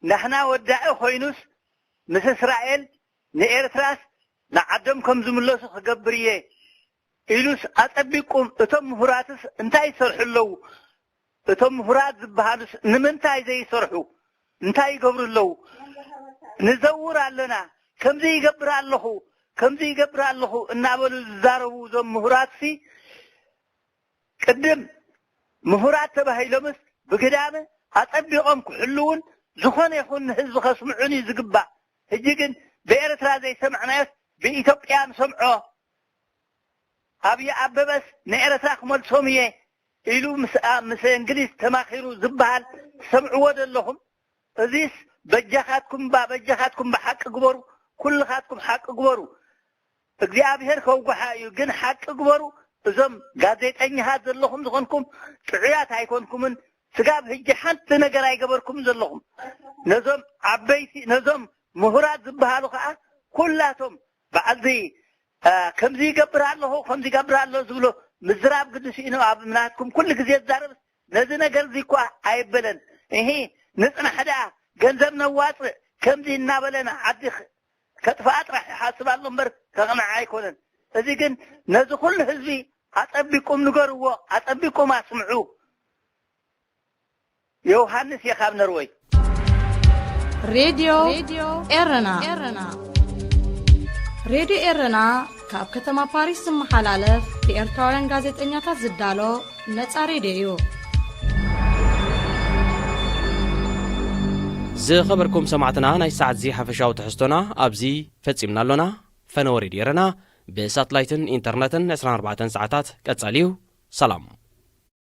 ናህና ወዳኢ ኮይኑስ ምስ እስራኤል ንኤርትራስ ንዓዶም ከም ዝምለሱ ክገብር እየ ኢሉስ ኣጸቢቁም እቶም ምሁራትስ እንታይ ይሰርሑ ኣለዉ? እቶም ምሁራት ዝበሃሉስ ንምንታይ ዘይሰርሑ? እንታይ ይገብሩ ኣለዉ? ንዘውር ኣለና፣ ከምዚ ይገብር ኣለኹ፣ ከምዚ ይገብር ኣለኹ እናበሉ ዝዛረቡ እዞም ምሁራትሲ ቅድም ምሁራት ተባሂሎምስ ብግዳመ ኣጸቢቖም ክሕልዉን ዝኾነ ይኹን ንህዝቢ ከስምዑን እዩ ዝግባእ። ሕጂ ግን ብኤርትራ ዘይሰማዕናዮስ ብኢትዮጵያ ንሰምዖ። ኣብይ ኣበበስ ንኤርትራ ክመልሶም እየ ኢሉ ምስ ምስ እንግሊዝ ተማኺሩ ዝበሃል ትሰምዕዎ ዶ ኣለኹም? እዚስ በጃኻትኩም እባ በጃኻትኩም እባ ሓቂ ግበሩ። ኩልኻትኩም ሓቂ ግበሩ። እግዚኣብሄር ከውግሓ እዩ። ግን ሓቂ ግበሩ። እዞም ጋዜጠኛታት ዘለኹም ዝኾንኩም ጥዑያት ኣይኮንኩምን። ስጋብ ሕጂ ሓንቲ ነገር ኣይገበርኩምን ዘለኹም። ነዞም ዓበይቲ ነዞም ምሁራት ዝበሃሉ ከዓ ኩላቶም በዓልዚ ከምዚ ይገብር ኣለኹ ከምዚ ይገብር ኣሎ ዝብሎ ምዝራብ ግዲ ስኢኑ ኣብ ናትኩም ኩሉ ግዜ ዝዛረብ ነዚ ነገር እዚ እኳ ኣይበለን። እሂ ንፅናሕ ደኣ ገንዘብ ነዋፅእ ከምዚ እናበለ ንዓዲ ከጥፍኣ ጥራሕ ይሓስብ ኣሎ እምበር ከቕንዓ ኣይኮነን። እዚ ግን ነዚ ኩሉ ህዝቢ ኣፀቢቁም ንገርዎ፣ ኣፀቢቁም ኣስምዑ። ዮውሃንስ እየ ካብ ነርወይ። ሬድዮ ኤረና። ሬድዮ ኤረና ካብ ከተማ ፓሪስ ዝመሓላለፍ ብኤርትራውያን ጋዜጠኛታት ዝዳሎ ነጻ ሬድዮ እዩ። ዝኸበርኩም ሰማዕትና፣ ናይ ሰዓት እዚ ሓፈሻዊ ትሕዝቶና ኣብዚ ፈጺምና ኣሎና። ፈነወ ሬድዮ ኤረና ብሳትላይትን ኢንተርነትን ዕስራን ኣርባዕተን ሰዓታት ቀጻሊ እዩ። ሰላም።